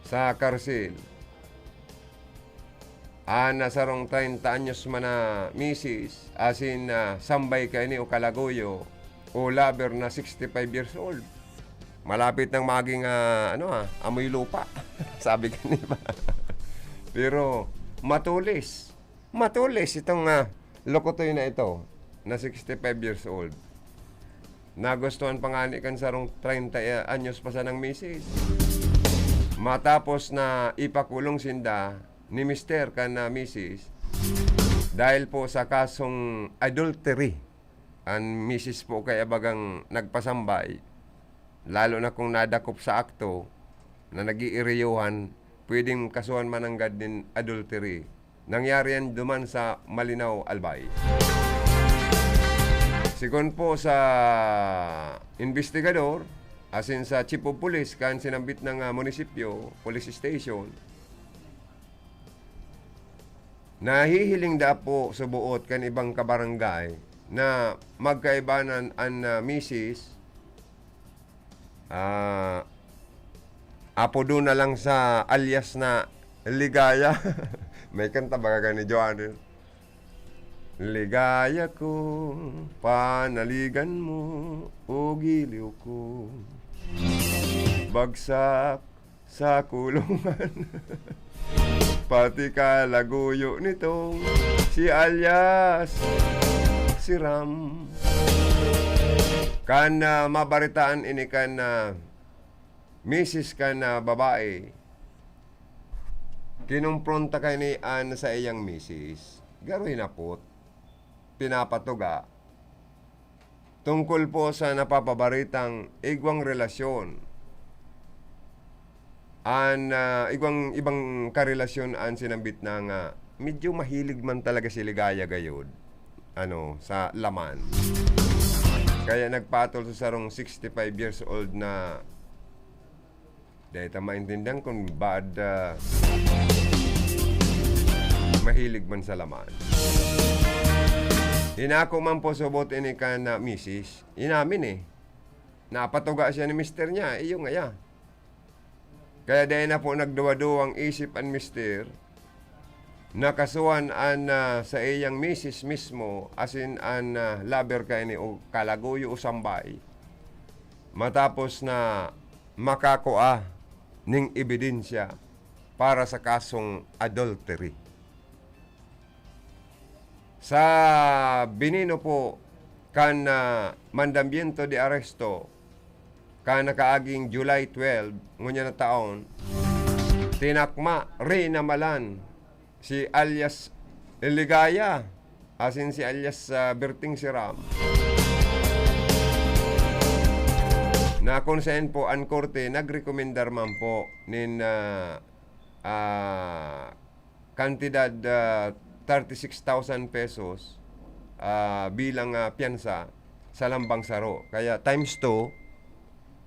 sa karsil. An, ah, sarong treinta anyos man na misis, asin, ah, sambay kaini o kalaguyo, o lover na sixty-five years old. Malapit nang maging, ah, ano, ah, amoy lupa. Sabi ka, di ba? Pero matulis. Matulis itong, ah, lokotoy na ito na sixty-five years old. Nagustuhan pa ngani kan sarong treinta anyos pa sanang misis. Matapos na ipakulong sinda ni mister kan, ah, misis dahil po sa kasong adultery. An misis po kaya bagang nagpasambay, lalo na kung nadakop sa akto na nag-iiriyohan pwedeng kasuhan mananggad nin adultery. Nangyari yan duman sa Malinao, Albay. Sigon po sa investigador, asin sa chief of police kan sinambit na, ah, munisipyo, police station, nahihiling daa po suboot kan ibang kabarangay na magkaibanan an, ah, misis, ah, apodo na lang sa alias na Ligaya. May kanta baga kan ni Joanne. Ligaya ko, panaligan mo, o giliw ko. Bagsak sa kulungan. Pati kalaguyo nitong si alias si Ram. Kan, ah, mabaritaan ini kan, ah, misis kan, ah, babae, kinumpronta kani an saiyang misis. Garo hinapot, pinapatuga, tungkol po sa napapabaritang igwang relasyon. An, ah, igwang, ibang karelasyon an sinambit na nga medyo mahilig man talaga si Ligaya gayod, ano, sa laman. Kaya nagpatol sa sarong sixty-five years old na Dai ta maintindihan kun baad, ah, mahilig man sa laman. Inako man po subot ini kan, ah, misis. Inamin, eh. Napatuga siya ni mister niya, iyo ngaya. Kaya dai na po nagduwa-duwang isip an mister. Nakasuhan an, ah, saiyang misis mismo, asin an, ah, lover kaini o kalaguyo o sambay, matapos na makakua nin ebidensya para sa kasong adultery. Sa binino po kan, ah, mandamiento de arresto, kan nakaaging July twelve, ngunyan na taon, tinakma, rinamalan si alias Ligaya, asin si alias, ah, Berting Siram, na kung saen po an korte nagrekomendar man po nin, ah, ah, kantidad, ah, thirty-six thousand pesos, ah, bilang, ah, piyansa sa lambang saro. Kaya times two,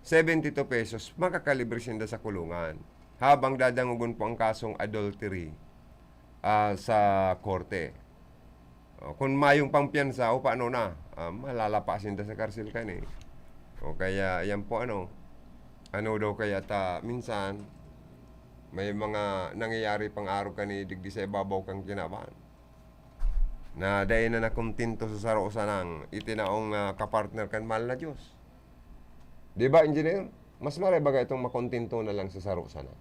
seventy-two pesos, makakalibre sinda sa kulungan habang dadangogon po ang kasong adultery, ah, sa korte. O, kun mayong pampiyansa, o paano na? Ah, malalapa sinda sa karsel kani. O kaya, yan po ano, ano daw kaya ta, minsan, may mga nangyayari pang arog kani digdi sa ibabaw kan kinaban. Na dai na nakontento sa saro sanang itinaong, ah, kapartner kan mahal na Diyos. Di ba, engineer? Mas maray baga itong makontento na lang sa saro sana.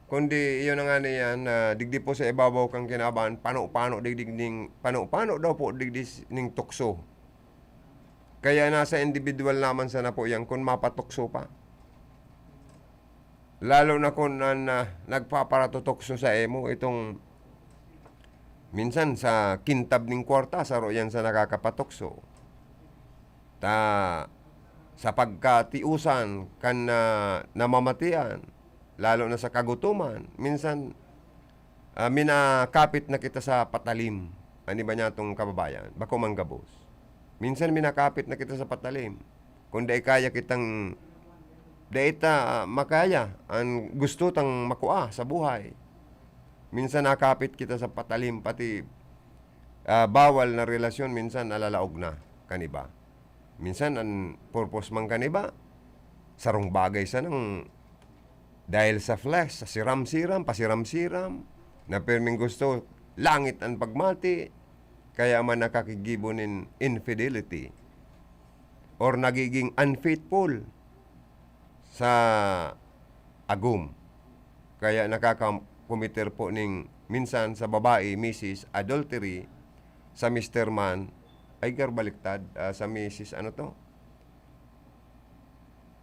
Kundi, iyon na nga na yan, na digdi po sa ibabaw kan kinaban, pano-pano digdi ning, pano-pano daw po digdi s-, ning tukso. Kaya nasa individual naman sana po yan kung mapatukso pa. Lalo na kung an, ah, nagpaparatutukso sa imo, itong minsan sa kintab ning kwarta, saro yan sa nakakapatukso. Ta, sa pagkatiusan kan, ah, namamatian, lalo na sa kagutoman, minsan, ah, minakapit na kita sa patalim an iba niyatong kababayan, bako man gabos. Minsan minakapit na kita sa patalim. Kung dai kaya kitang, dai ta, ah, makaya an gusto tang makua sa buhay. Minsan nakapit kita sa patalim, pati, ah, bawal na relasyon minsan nalalaog na kan iba. Minsan an purpose man kan iba, sarong bagay sanang dahil sa flesh, sa siram-siram, pasiram-siram, na pirming gusto, langit an pagmati, kaya man nakakigibo nin infidelity or nagiging unfaithful sa agom. Kaya nakaka-, committer po ning minsan sa babae, misis, adultery, sa mister man, ay, garo baliktad, ah, sa misis, ano to?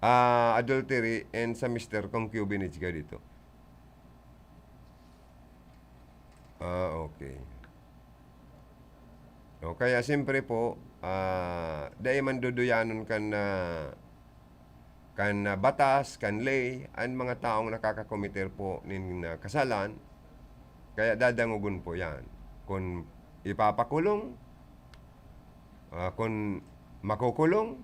Ah, adultery, and sa mister, concubinage ka dito. Ah, okay. O, kaya siyempre po, ah, dai man duduyanon kan, ah, kan, ah, batas, kan ley, an mga taong nakakakomiter po nin, ah, kasalan, kaya dadangogon po yan. Kun ipapakulong, ah, kun makukulong,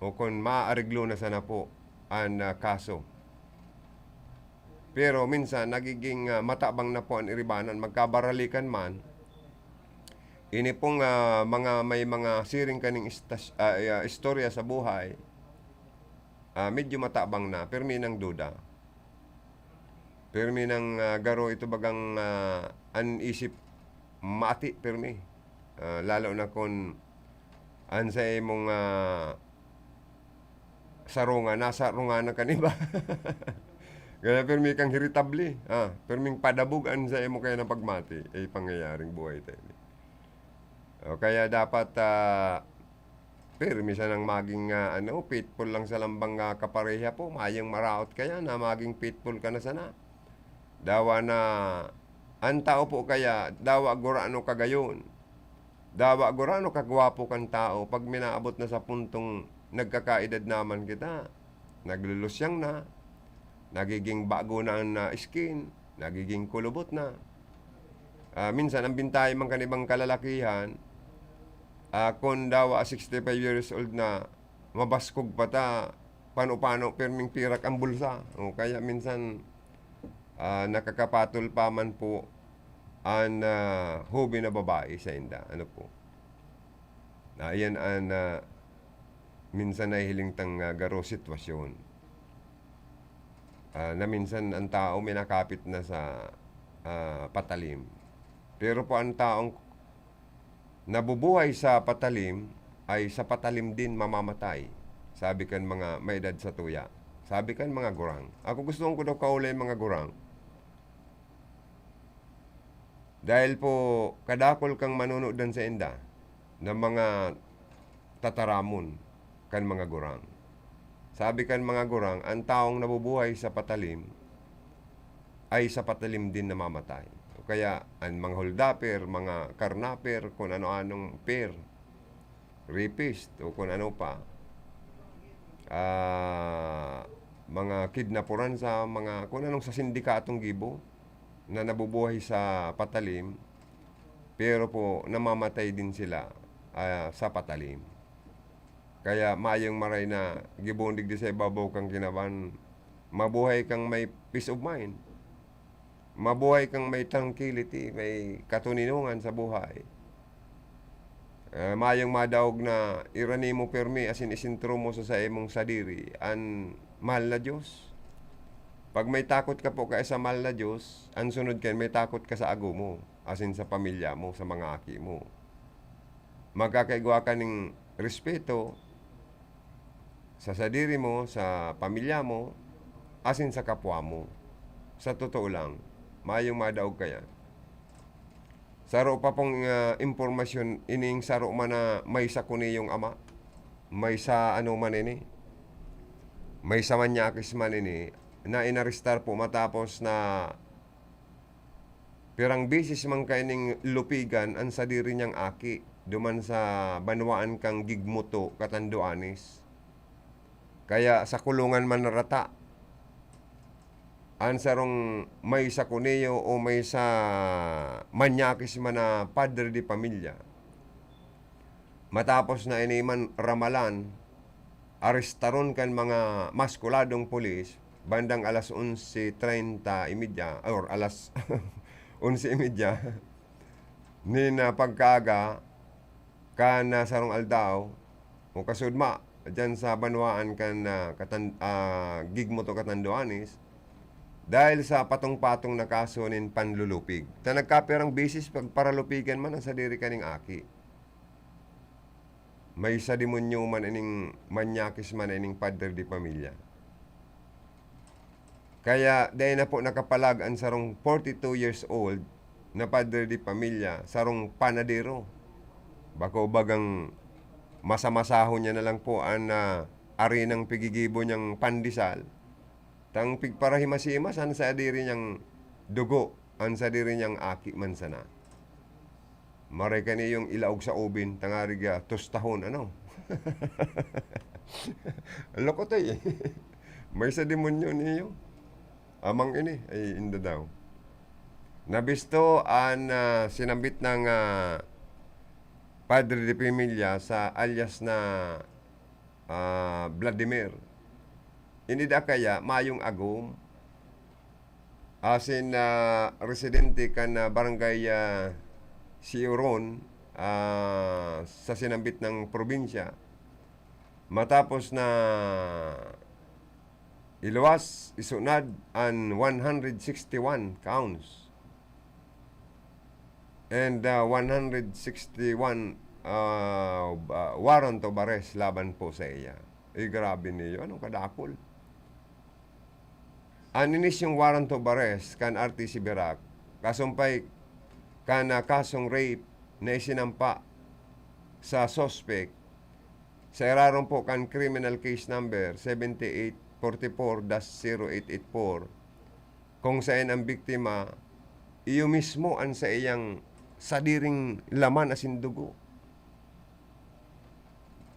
o kun maaareglo na sana po an, ah, kaso. Pero minsan nagiging, ah, matabang na po an iribanan, magkabaralikan man. Ini pong, ah, mga, may mga siring kaning istas-, ah, ah, istorya sa buhay, ah, medyo matabang na, pirmi nang duda. Pirmi nang, ah, garo ito bagang, ah, an isip mati, pirmi. Ah, lalo na kun an sa imong, ah, sarungan, nasa runganan kan iba. Kaya pirmi kang irritable, ah, pirming padabog an sa imo kaya na pagmati, eh, pangyayaring buhay tayo. O kaya dapat, ah, pirmi sanang maging, ah, ano, faithful lang sa lambang, ah, kapareha po. Mayong maraot kaya na maging faithful ka na sana. Dawa na, an tao po kaya, dawa gurano ka gayon. Dawa gurano kagwapo kan tao pag minaabot na sa puntong nagkakaedad naman kita. Naglulusyang na, nagiging bago na an, ah, skin, nagiging kulubot na. Ah, minsan, an bintahe man kan ibang kalalakihan, ah, kun dawa sixty-five years old na, mabaskog pa ta, pano-pano, pirming pirak an bulsa. O kaya minsan, ah, nakakapatol pa man po an, ah, hoben na babae sainda. Ano po? Na iyan an, ah, minsan nahihiling tang, ah, garo sitwasyon. Ah, na minsan an tao minakapit na sa, ah, patalim. Pero po an taong nabubuhay sa patalim ay sa patalim din mamamatay, sabi kan mga may-edad sa tuya. Sabi kan mga gurang. Ako, gusto ko daw kaulay mga gurang. Dahil po kadakol kang manunudan sainda na mga tataramon kan mga gurang. Sabi kan mga gurang, an tawong nabubuhay sa patalim ay sa patalim din namamatay. O kaya, an mga holdupper, mga karnaper, kun ano-anong per, rapist, o kun ano pa, ah, mga kidnapuran sa mga, kun anong sa sindikatong gibo na nabubuhay sa patalim, pero po namamatay din sila, ah, sa patalim. Kaya mayong maray na gibong digdi sa ibabaw kang kinaban, mabuhay kang may peace of mind. Mabuhay kang may tranquility, may katoninongan sa buhay. Ah, mayong madaog na irani mo pirmi asin isentro mo sa saimong sadiri an mahal na Dios. Pag may takot ka po ka sa mahal na Dios, an sunod kan may takot ka sa ago mo, asin sa pamilya mo, sa mga aki mo. Magkakaigwa ka ning respeto sa sadiri mo, sa pamilya mo, asin sa kapwa mo. Sa totoo lang, mayong madaog kaya. Saro pa pong, ah, impormasyon, ining saro man na may sa kuniyong ama, may sa ano man ini, may sa manyakis man ini, na inarestar po matapos na pirang beses man kaining lupigan an sadiri niyang aki duman sa banwaan kan Gigmoto, Catanduanes. Kaya sa kulungan man narata an sarong may sa kuniyo o may sa manyakis man na padre de pamilya. Matapos na ini man ramalan, arestaron kan mga maskuladong pulis bandang alas onse treinta y media, or alas onse y media, nin, ah, pagkaaga, kan, ah, sarong aldaw, o kasudma, diyan sa banwaan kan, ah, Katan-, ah, Gigmoto, Catanduanes, dahil sa patong-patong na kaso nin panlulupig. Ta nagkapirang beses pagparalupigan man an sadiri kaning aki. May sa demonyo man ining manyakis man ining padre de pamilya. Kaya dai na po nakapalag an sarong forty-two years old na padre de pamilya, sarong panadero. Bako bagang masa-masahon niya na lang po an, ah, arinang pigigibo niyang pandesal. Tang pigparahimas-himas an sadiri niyang dugo, an sadiri niyang aki man sana. Maray kaniyong ilaog sa oven, tangarig, ah, tostahon, ano? Loko to, eh. May sa demonyo niyo. Amang ini, ay inda daw. Nabisto an, ah, sinambit ng, ah, Padre de Familia sa alias na, ah, Vladimir. Ini da kaya mayong agom. Asin, ah, residente kan, ah, barangay, ah, Siuron, ah, sa sinambit ng probinsya. Matapos na iluwas, isunad an one hundred sixty-one counts and, ah, one hundred sixty-one, ah, ba-, warrant of arrest laban po sa iya. Eh, grabe niyo. Anong kadakol? An inisyong warrant of arrest kan R T C Virac, kasumpay kan, ah, kasong rape na isinampa sa suspect sa irarom po kan criminal case number seventy-eight forty-four dash zero eight eight four, kung saen ang biktima, iyo mismo an saiyang sadiring laman asin dugo.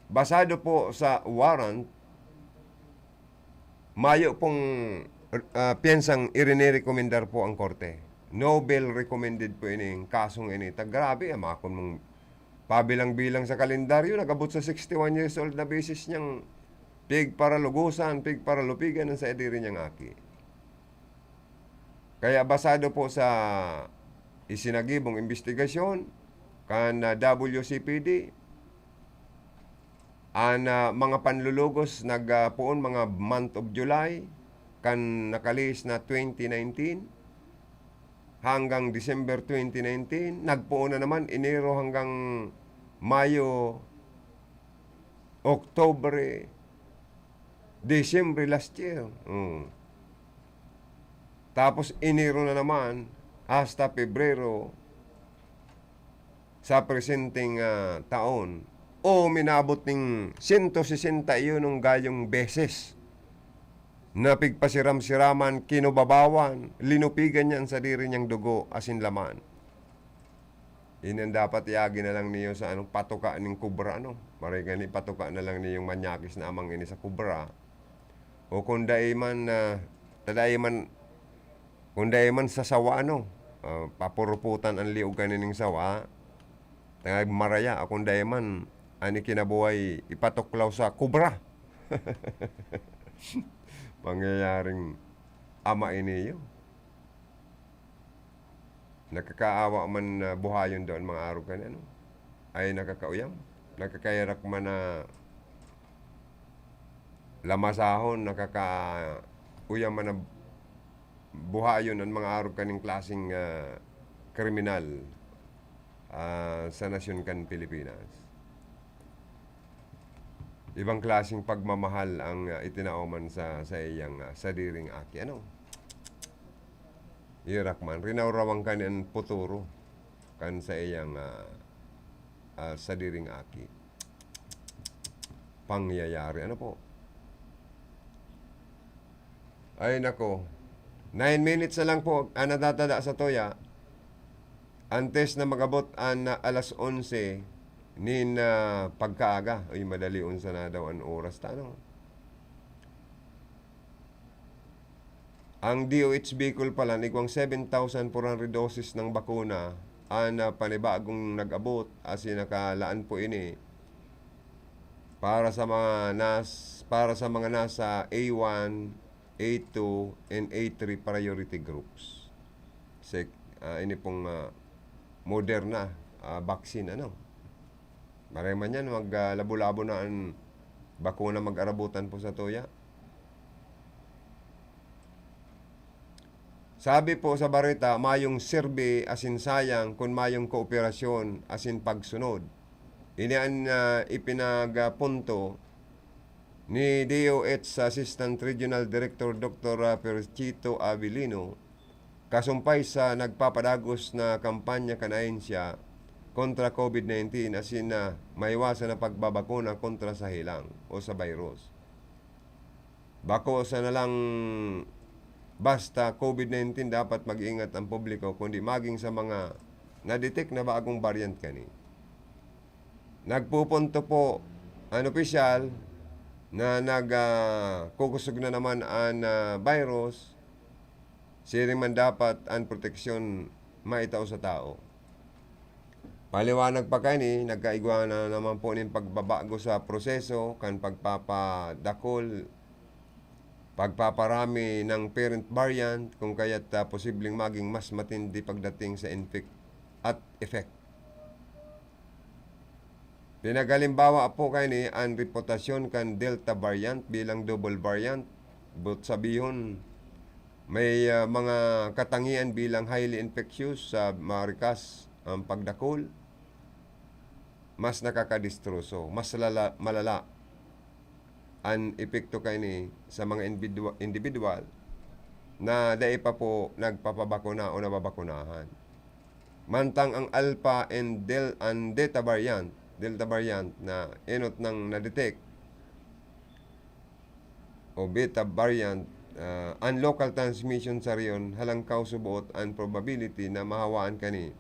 Basado po sa warrant, mayo pong, ah, piyansang irinirekomendar po ang korte. No bail recommended po ining kasong ini. Ta grabe, ama, kun mong pabilang-bilang sa kalendaryo, nag-abot sa sixty-one years old na beses niyang pigparalugosan, pigparalupigan ang sadiri niyang aki. Kaya basado po sa isinagibong imbestigasyon kan, ah, W C P D, an, ah, mga panlulugos nag, ah, poon mga month of July, kan nakalihis na twenty nineteen hanggang December twenty nineteen, nagpoon na naman Enero hanggang Mayo, Oktubre, Disyembre last year. Mm. Tapos Enero na naman hasta Pebrero sa presenteng, ah, taon. O minabot ning sento sesenta y uno gayong beses na pigpasiram-siraman, kinubabawan, linupigan niya an sadiri niyang dugo asin laman. Ini an dapat iagi na lang niyo sa ano, patuka ning kubra, ano? Maray gani, patuka na lang niyong manyakis na amang ini sa kubra. O kung dai man, ah, ta dai man, kung dai man sa sawa, ano, ah, papuruputan an liog kanining sawa, tangad maraya, o kung dai man, an ikinabuhay ipatuklaw sa kubra. Pangyayaring ama ini iyo. Nakakaawa man na buhayon daw an mga arog kani, ano? Ay, nakakauyam. Nakakaherak man na lamasahon, nakakauyam man na buhayon an mga arog kaning klaseng, ah, kriminal, ah, sa nasyon kan Pilipinas. Ibang klaseng pagmamahal ang, ah, itinao man sa, sa iyang, ah, sadiring aki, ano? Herak man, rinawrawan kani an puturo kan saiyang, ah, ah, sadiring aki. Pangyayari, ano po? Ay, nako. Nine minutes na lang po ang natatada sa toya. Antes na mag-abot an, ah, alas onse nin, ah, pagkaaga. Uy, madali unsa na daw an oras ta, no? Ang D O H Bicol pala, igwang seven thousand four hundred doses ng bakuna an, ah, panibagong nag-abot, asin nakalaan po ini para sa mga nas-, para sa mga nasa A one, A two, and A three priority groups. Sek-, ah, ini pong, ah, Moderna, ah, vaccine, ano? Maray man yan, mag, ah, labo-labo na an bakuna mag-arabutan po sa toya. Sabi po sa bareta, mayong serbi asin sayang kun mayong kooperasyon asin pagsunod. Ini an, ah, ipinagpunto ni D O H Assistant Regional Director Doktor Perchito Avelino, kasumpay sa nagpapadagos na kampanya kan ahensya kontra COVID nineteen asin na maiwasan na pagbabakuna kontra sa helang o sa virus. Bako sana lang basta COVID nineteen, dapat mag-ingat ang publiko, kundi maging sa mga na-detect na bagong variant kani. Nagpupunto po an opisyal na nag, ah, kukusog na naman an, ah, virus, siring man dapat an proteksyon maitao sa tao. Paliwanag pa kaini, nagkaigwa na naman po nin pagbabago sa proseso kan pagpapadakul, pagpaparami ng parent variant, kung kaya't, ah, posibleng maging mas matindi pagdating sa infect at effect. Pinaghalimbawa po kaini an reputasyon kan Delta variant bilang double variant. Boot sabihon, may, ah, mga katangian bilang highly infectious, sa marikas ang pagdakul, mas nakakadistroso, mas lala-, malala an epekto kaini sa mga individua-, individual na dai pa po nagpapabakuna o nababakunahan. Mantang ang Alpha and Del-, ang Delta variant, Delta variant na enot nang na-detect, o Beta variant, ah, ang local transmission sa rehiyon, halangkaw suboot ang probability na mahawaan kani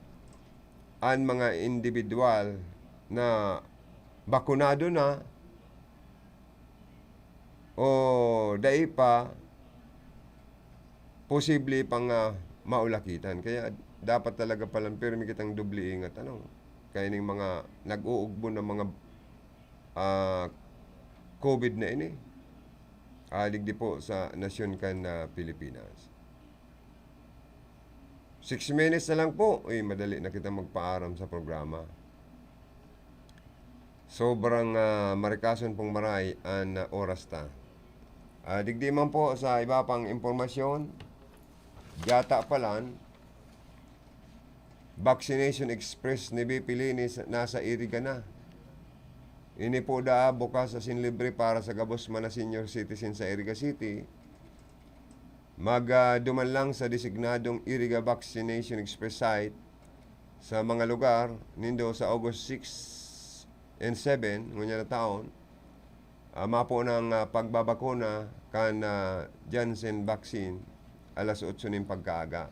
an mga individual na bakunado na o dai pa, posible pang, ah, maulakitan. Kaya dapat talaga palan pirmi kitang doble ingat, ano, kaining mga nag-uugbo ng mga, ah, COVID na ini. Ah, digdi po sa nasyon kan, ah, Pilipinas. Six minutes na lang po, uy, madali na kita magpaaram sa programa. Sobrang, ah, marikason pong maray an, ah, oras ta. Ah, digdi man po sa iba pang impormasyon, yata palan, Vaccination Express ni B P Linis nasa Iriga na. Ini po daa bukas asin libre para sa gabos man na senior citizen sa Iriga City. Mag, ah, duman lang sa designadong Iriga Vaccination Express site sa mga lugar nindo sa August six and seven, ngunyan na taon. Ah, mapo nang, ah, pagbabakuna kan, ah, Janssen vaccine alas otso nin pagkaaga.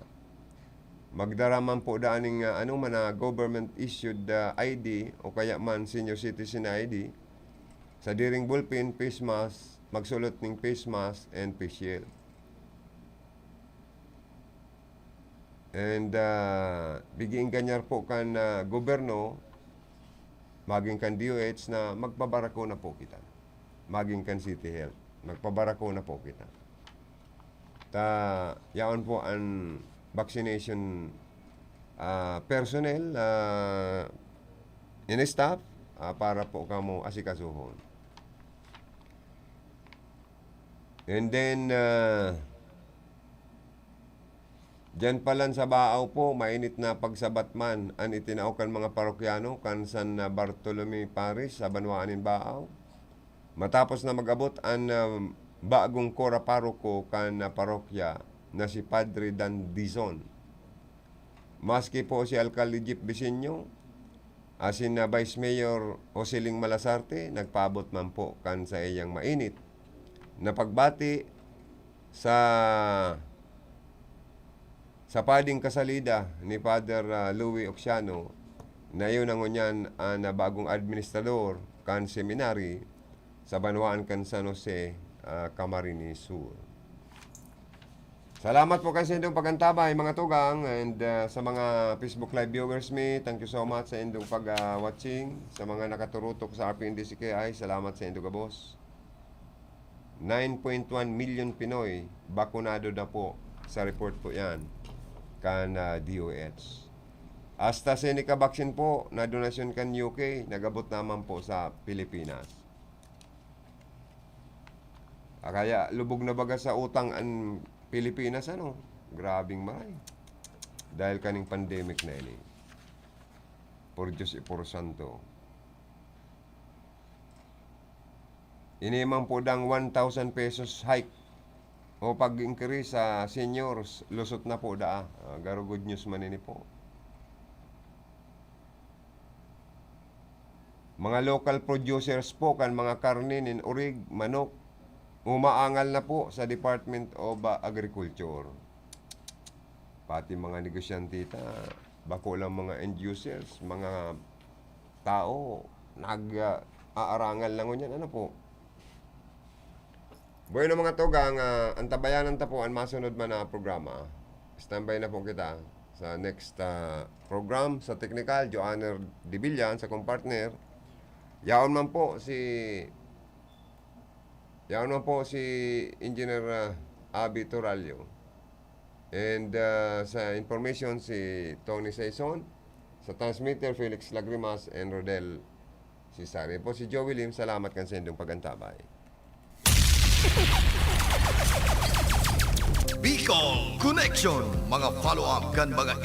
Magdara man po daan ning, ah, anoman na government-issued, ah, I D o kaya man senior citizen I D, sadiring ballpen, face mask, magsulot ning face mask and face shield. And, ah, pig-iinganyar po kan, ah, gobyerno, maging kan D O H na magpabakuna po kita. Maging kan City Health, magpabakuna po kita. Ta, yaon po an vaccination, ah, personnel, ah, and staff, ah, para po kamo asikasuhon. And then, ah, diyan palan sa Baao po, mainit na pagsabat man an itinao kan mga parokyano kan San Bartolome Parish sa banwaan nin Baao. Matapos na mag-abot an, ah, bagong kura paroko kan, ah, parokya na si Padre Dan Dizon. Maski po si Alkalde Jeff Bisinyo, asin na Vice Mayor Joseling Malasarte, nagpaabot man po kan saiyang mainit na pagbati sa, sa pading kasalida ni Father, ah, Louie Oxiano, na iyo na ngunyan an, ah, bagong administrador kan seminary sa banwaan kan San Jose, ah, Camarines Sur. Salamat po kan saindong pag-antabay, mga tugang, and, ah, sa mga Facebook Live viewers mi, thank you so much sa indong pag, ah, watching. Sa mga nakaturutok sa R P N D C K I, salamat sa indong gabos. Nine point one million Pinoy bakunado na po sa report po yan kan, ah, D O H. AstraZeneca vaccine po na donasyon kan U K, nag-abot naman po sa Pilipinas. Ah, kaya lubog na baga sa utang an Pilipinas, ano? Grabing maray. Dahil kaning pandemic na ini. Por Diyos y por Santo. Ini man po dang one thousand pesos hike o pag-increase sa seniors, lusot na po daa. Ah, garo good news man ini po. Mga local producers po kan mga karne nin orig, manok, umaangal na po sa Department of, ah, Agriculture. Pati mga negosyante ta, bako lang mga end users, mga tao, nag, ah, aarangal na ngunyan, ano po? Bueno, mga tugang, ah, antabayanan ta po an masunod man na programa. Standby na po kita sa next, ah, program. Sa technical, Joanner Dibillan, sa kong partner. Yaon man po si, yaon man po si Engineer, ah, Abby Torallo. And, ah, sa information, si Tony Saison. Sa transmitter, Felix Lagrimas and Rodel Cesario. Po si Joey Lim, salamat kan sa indong pag-antabay. Bicol Connection, mga follow-up kan mga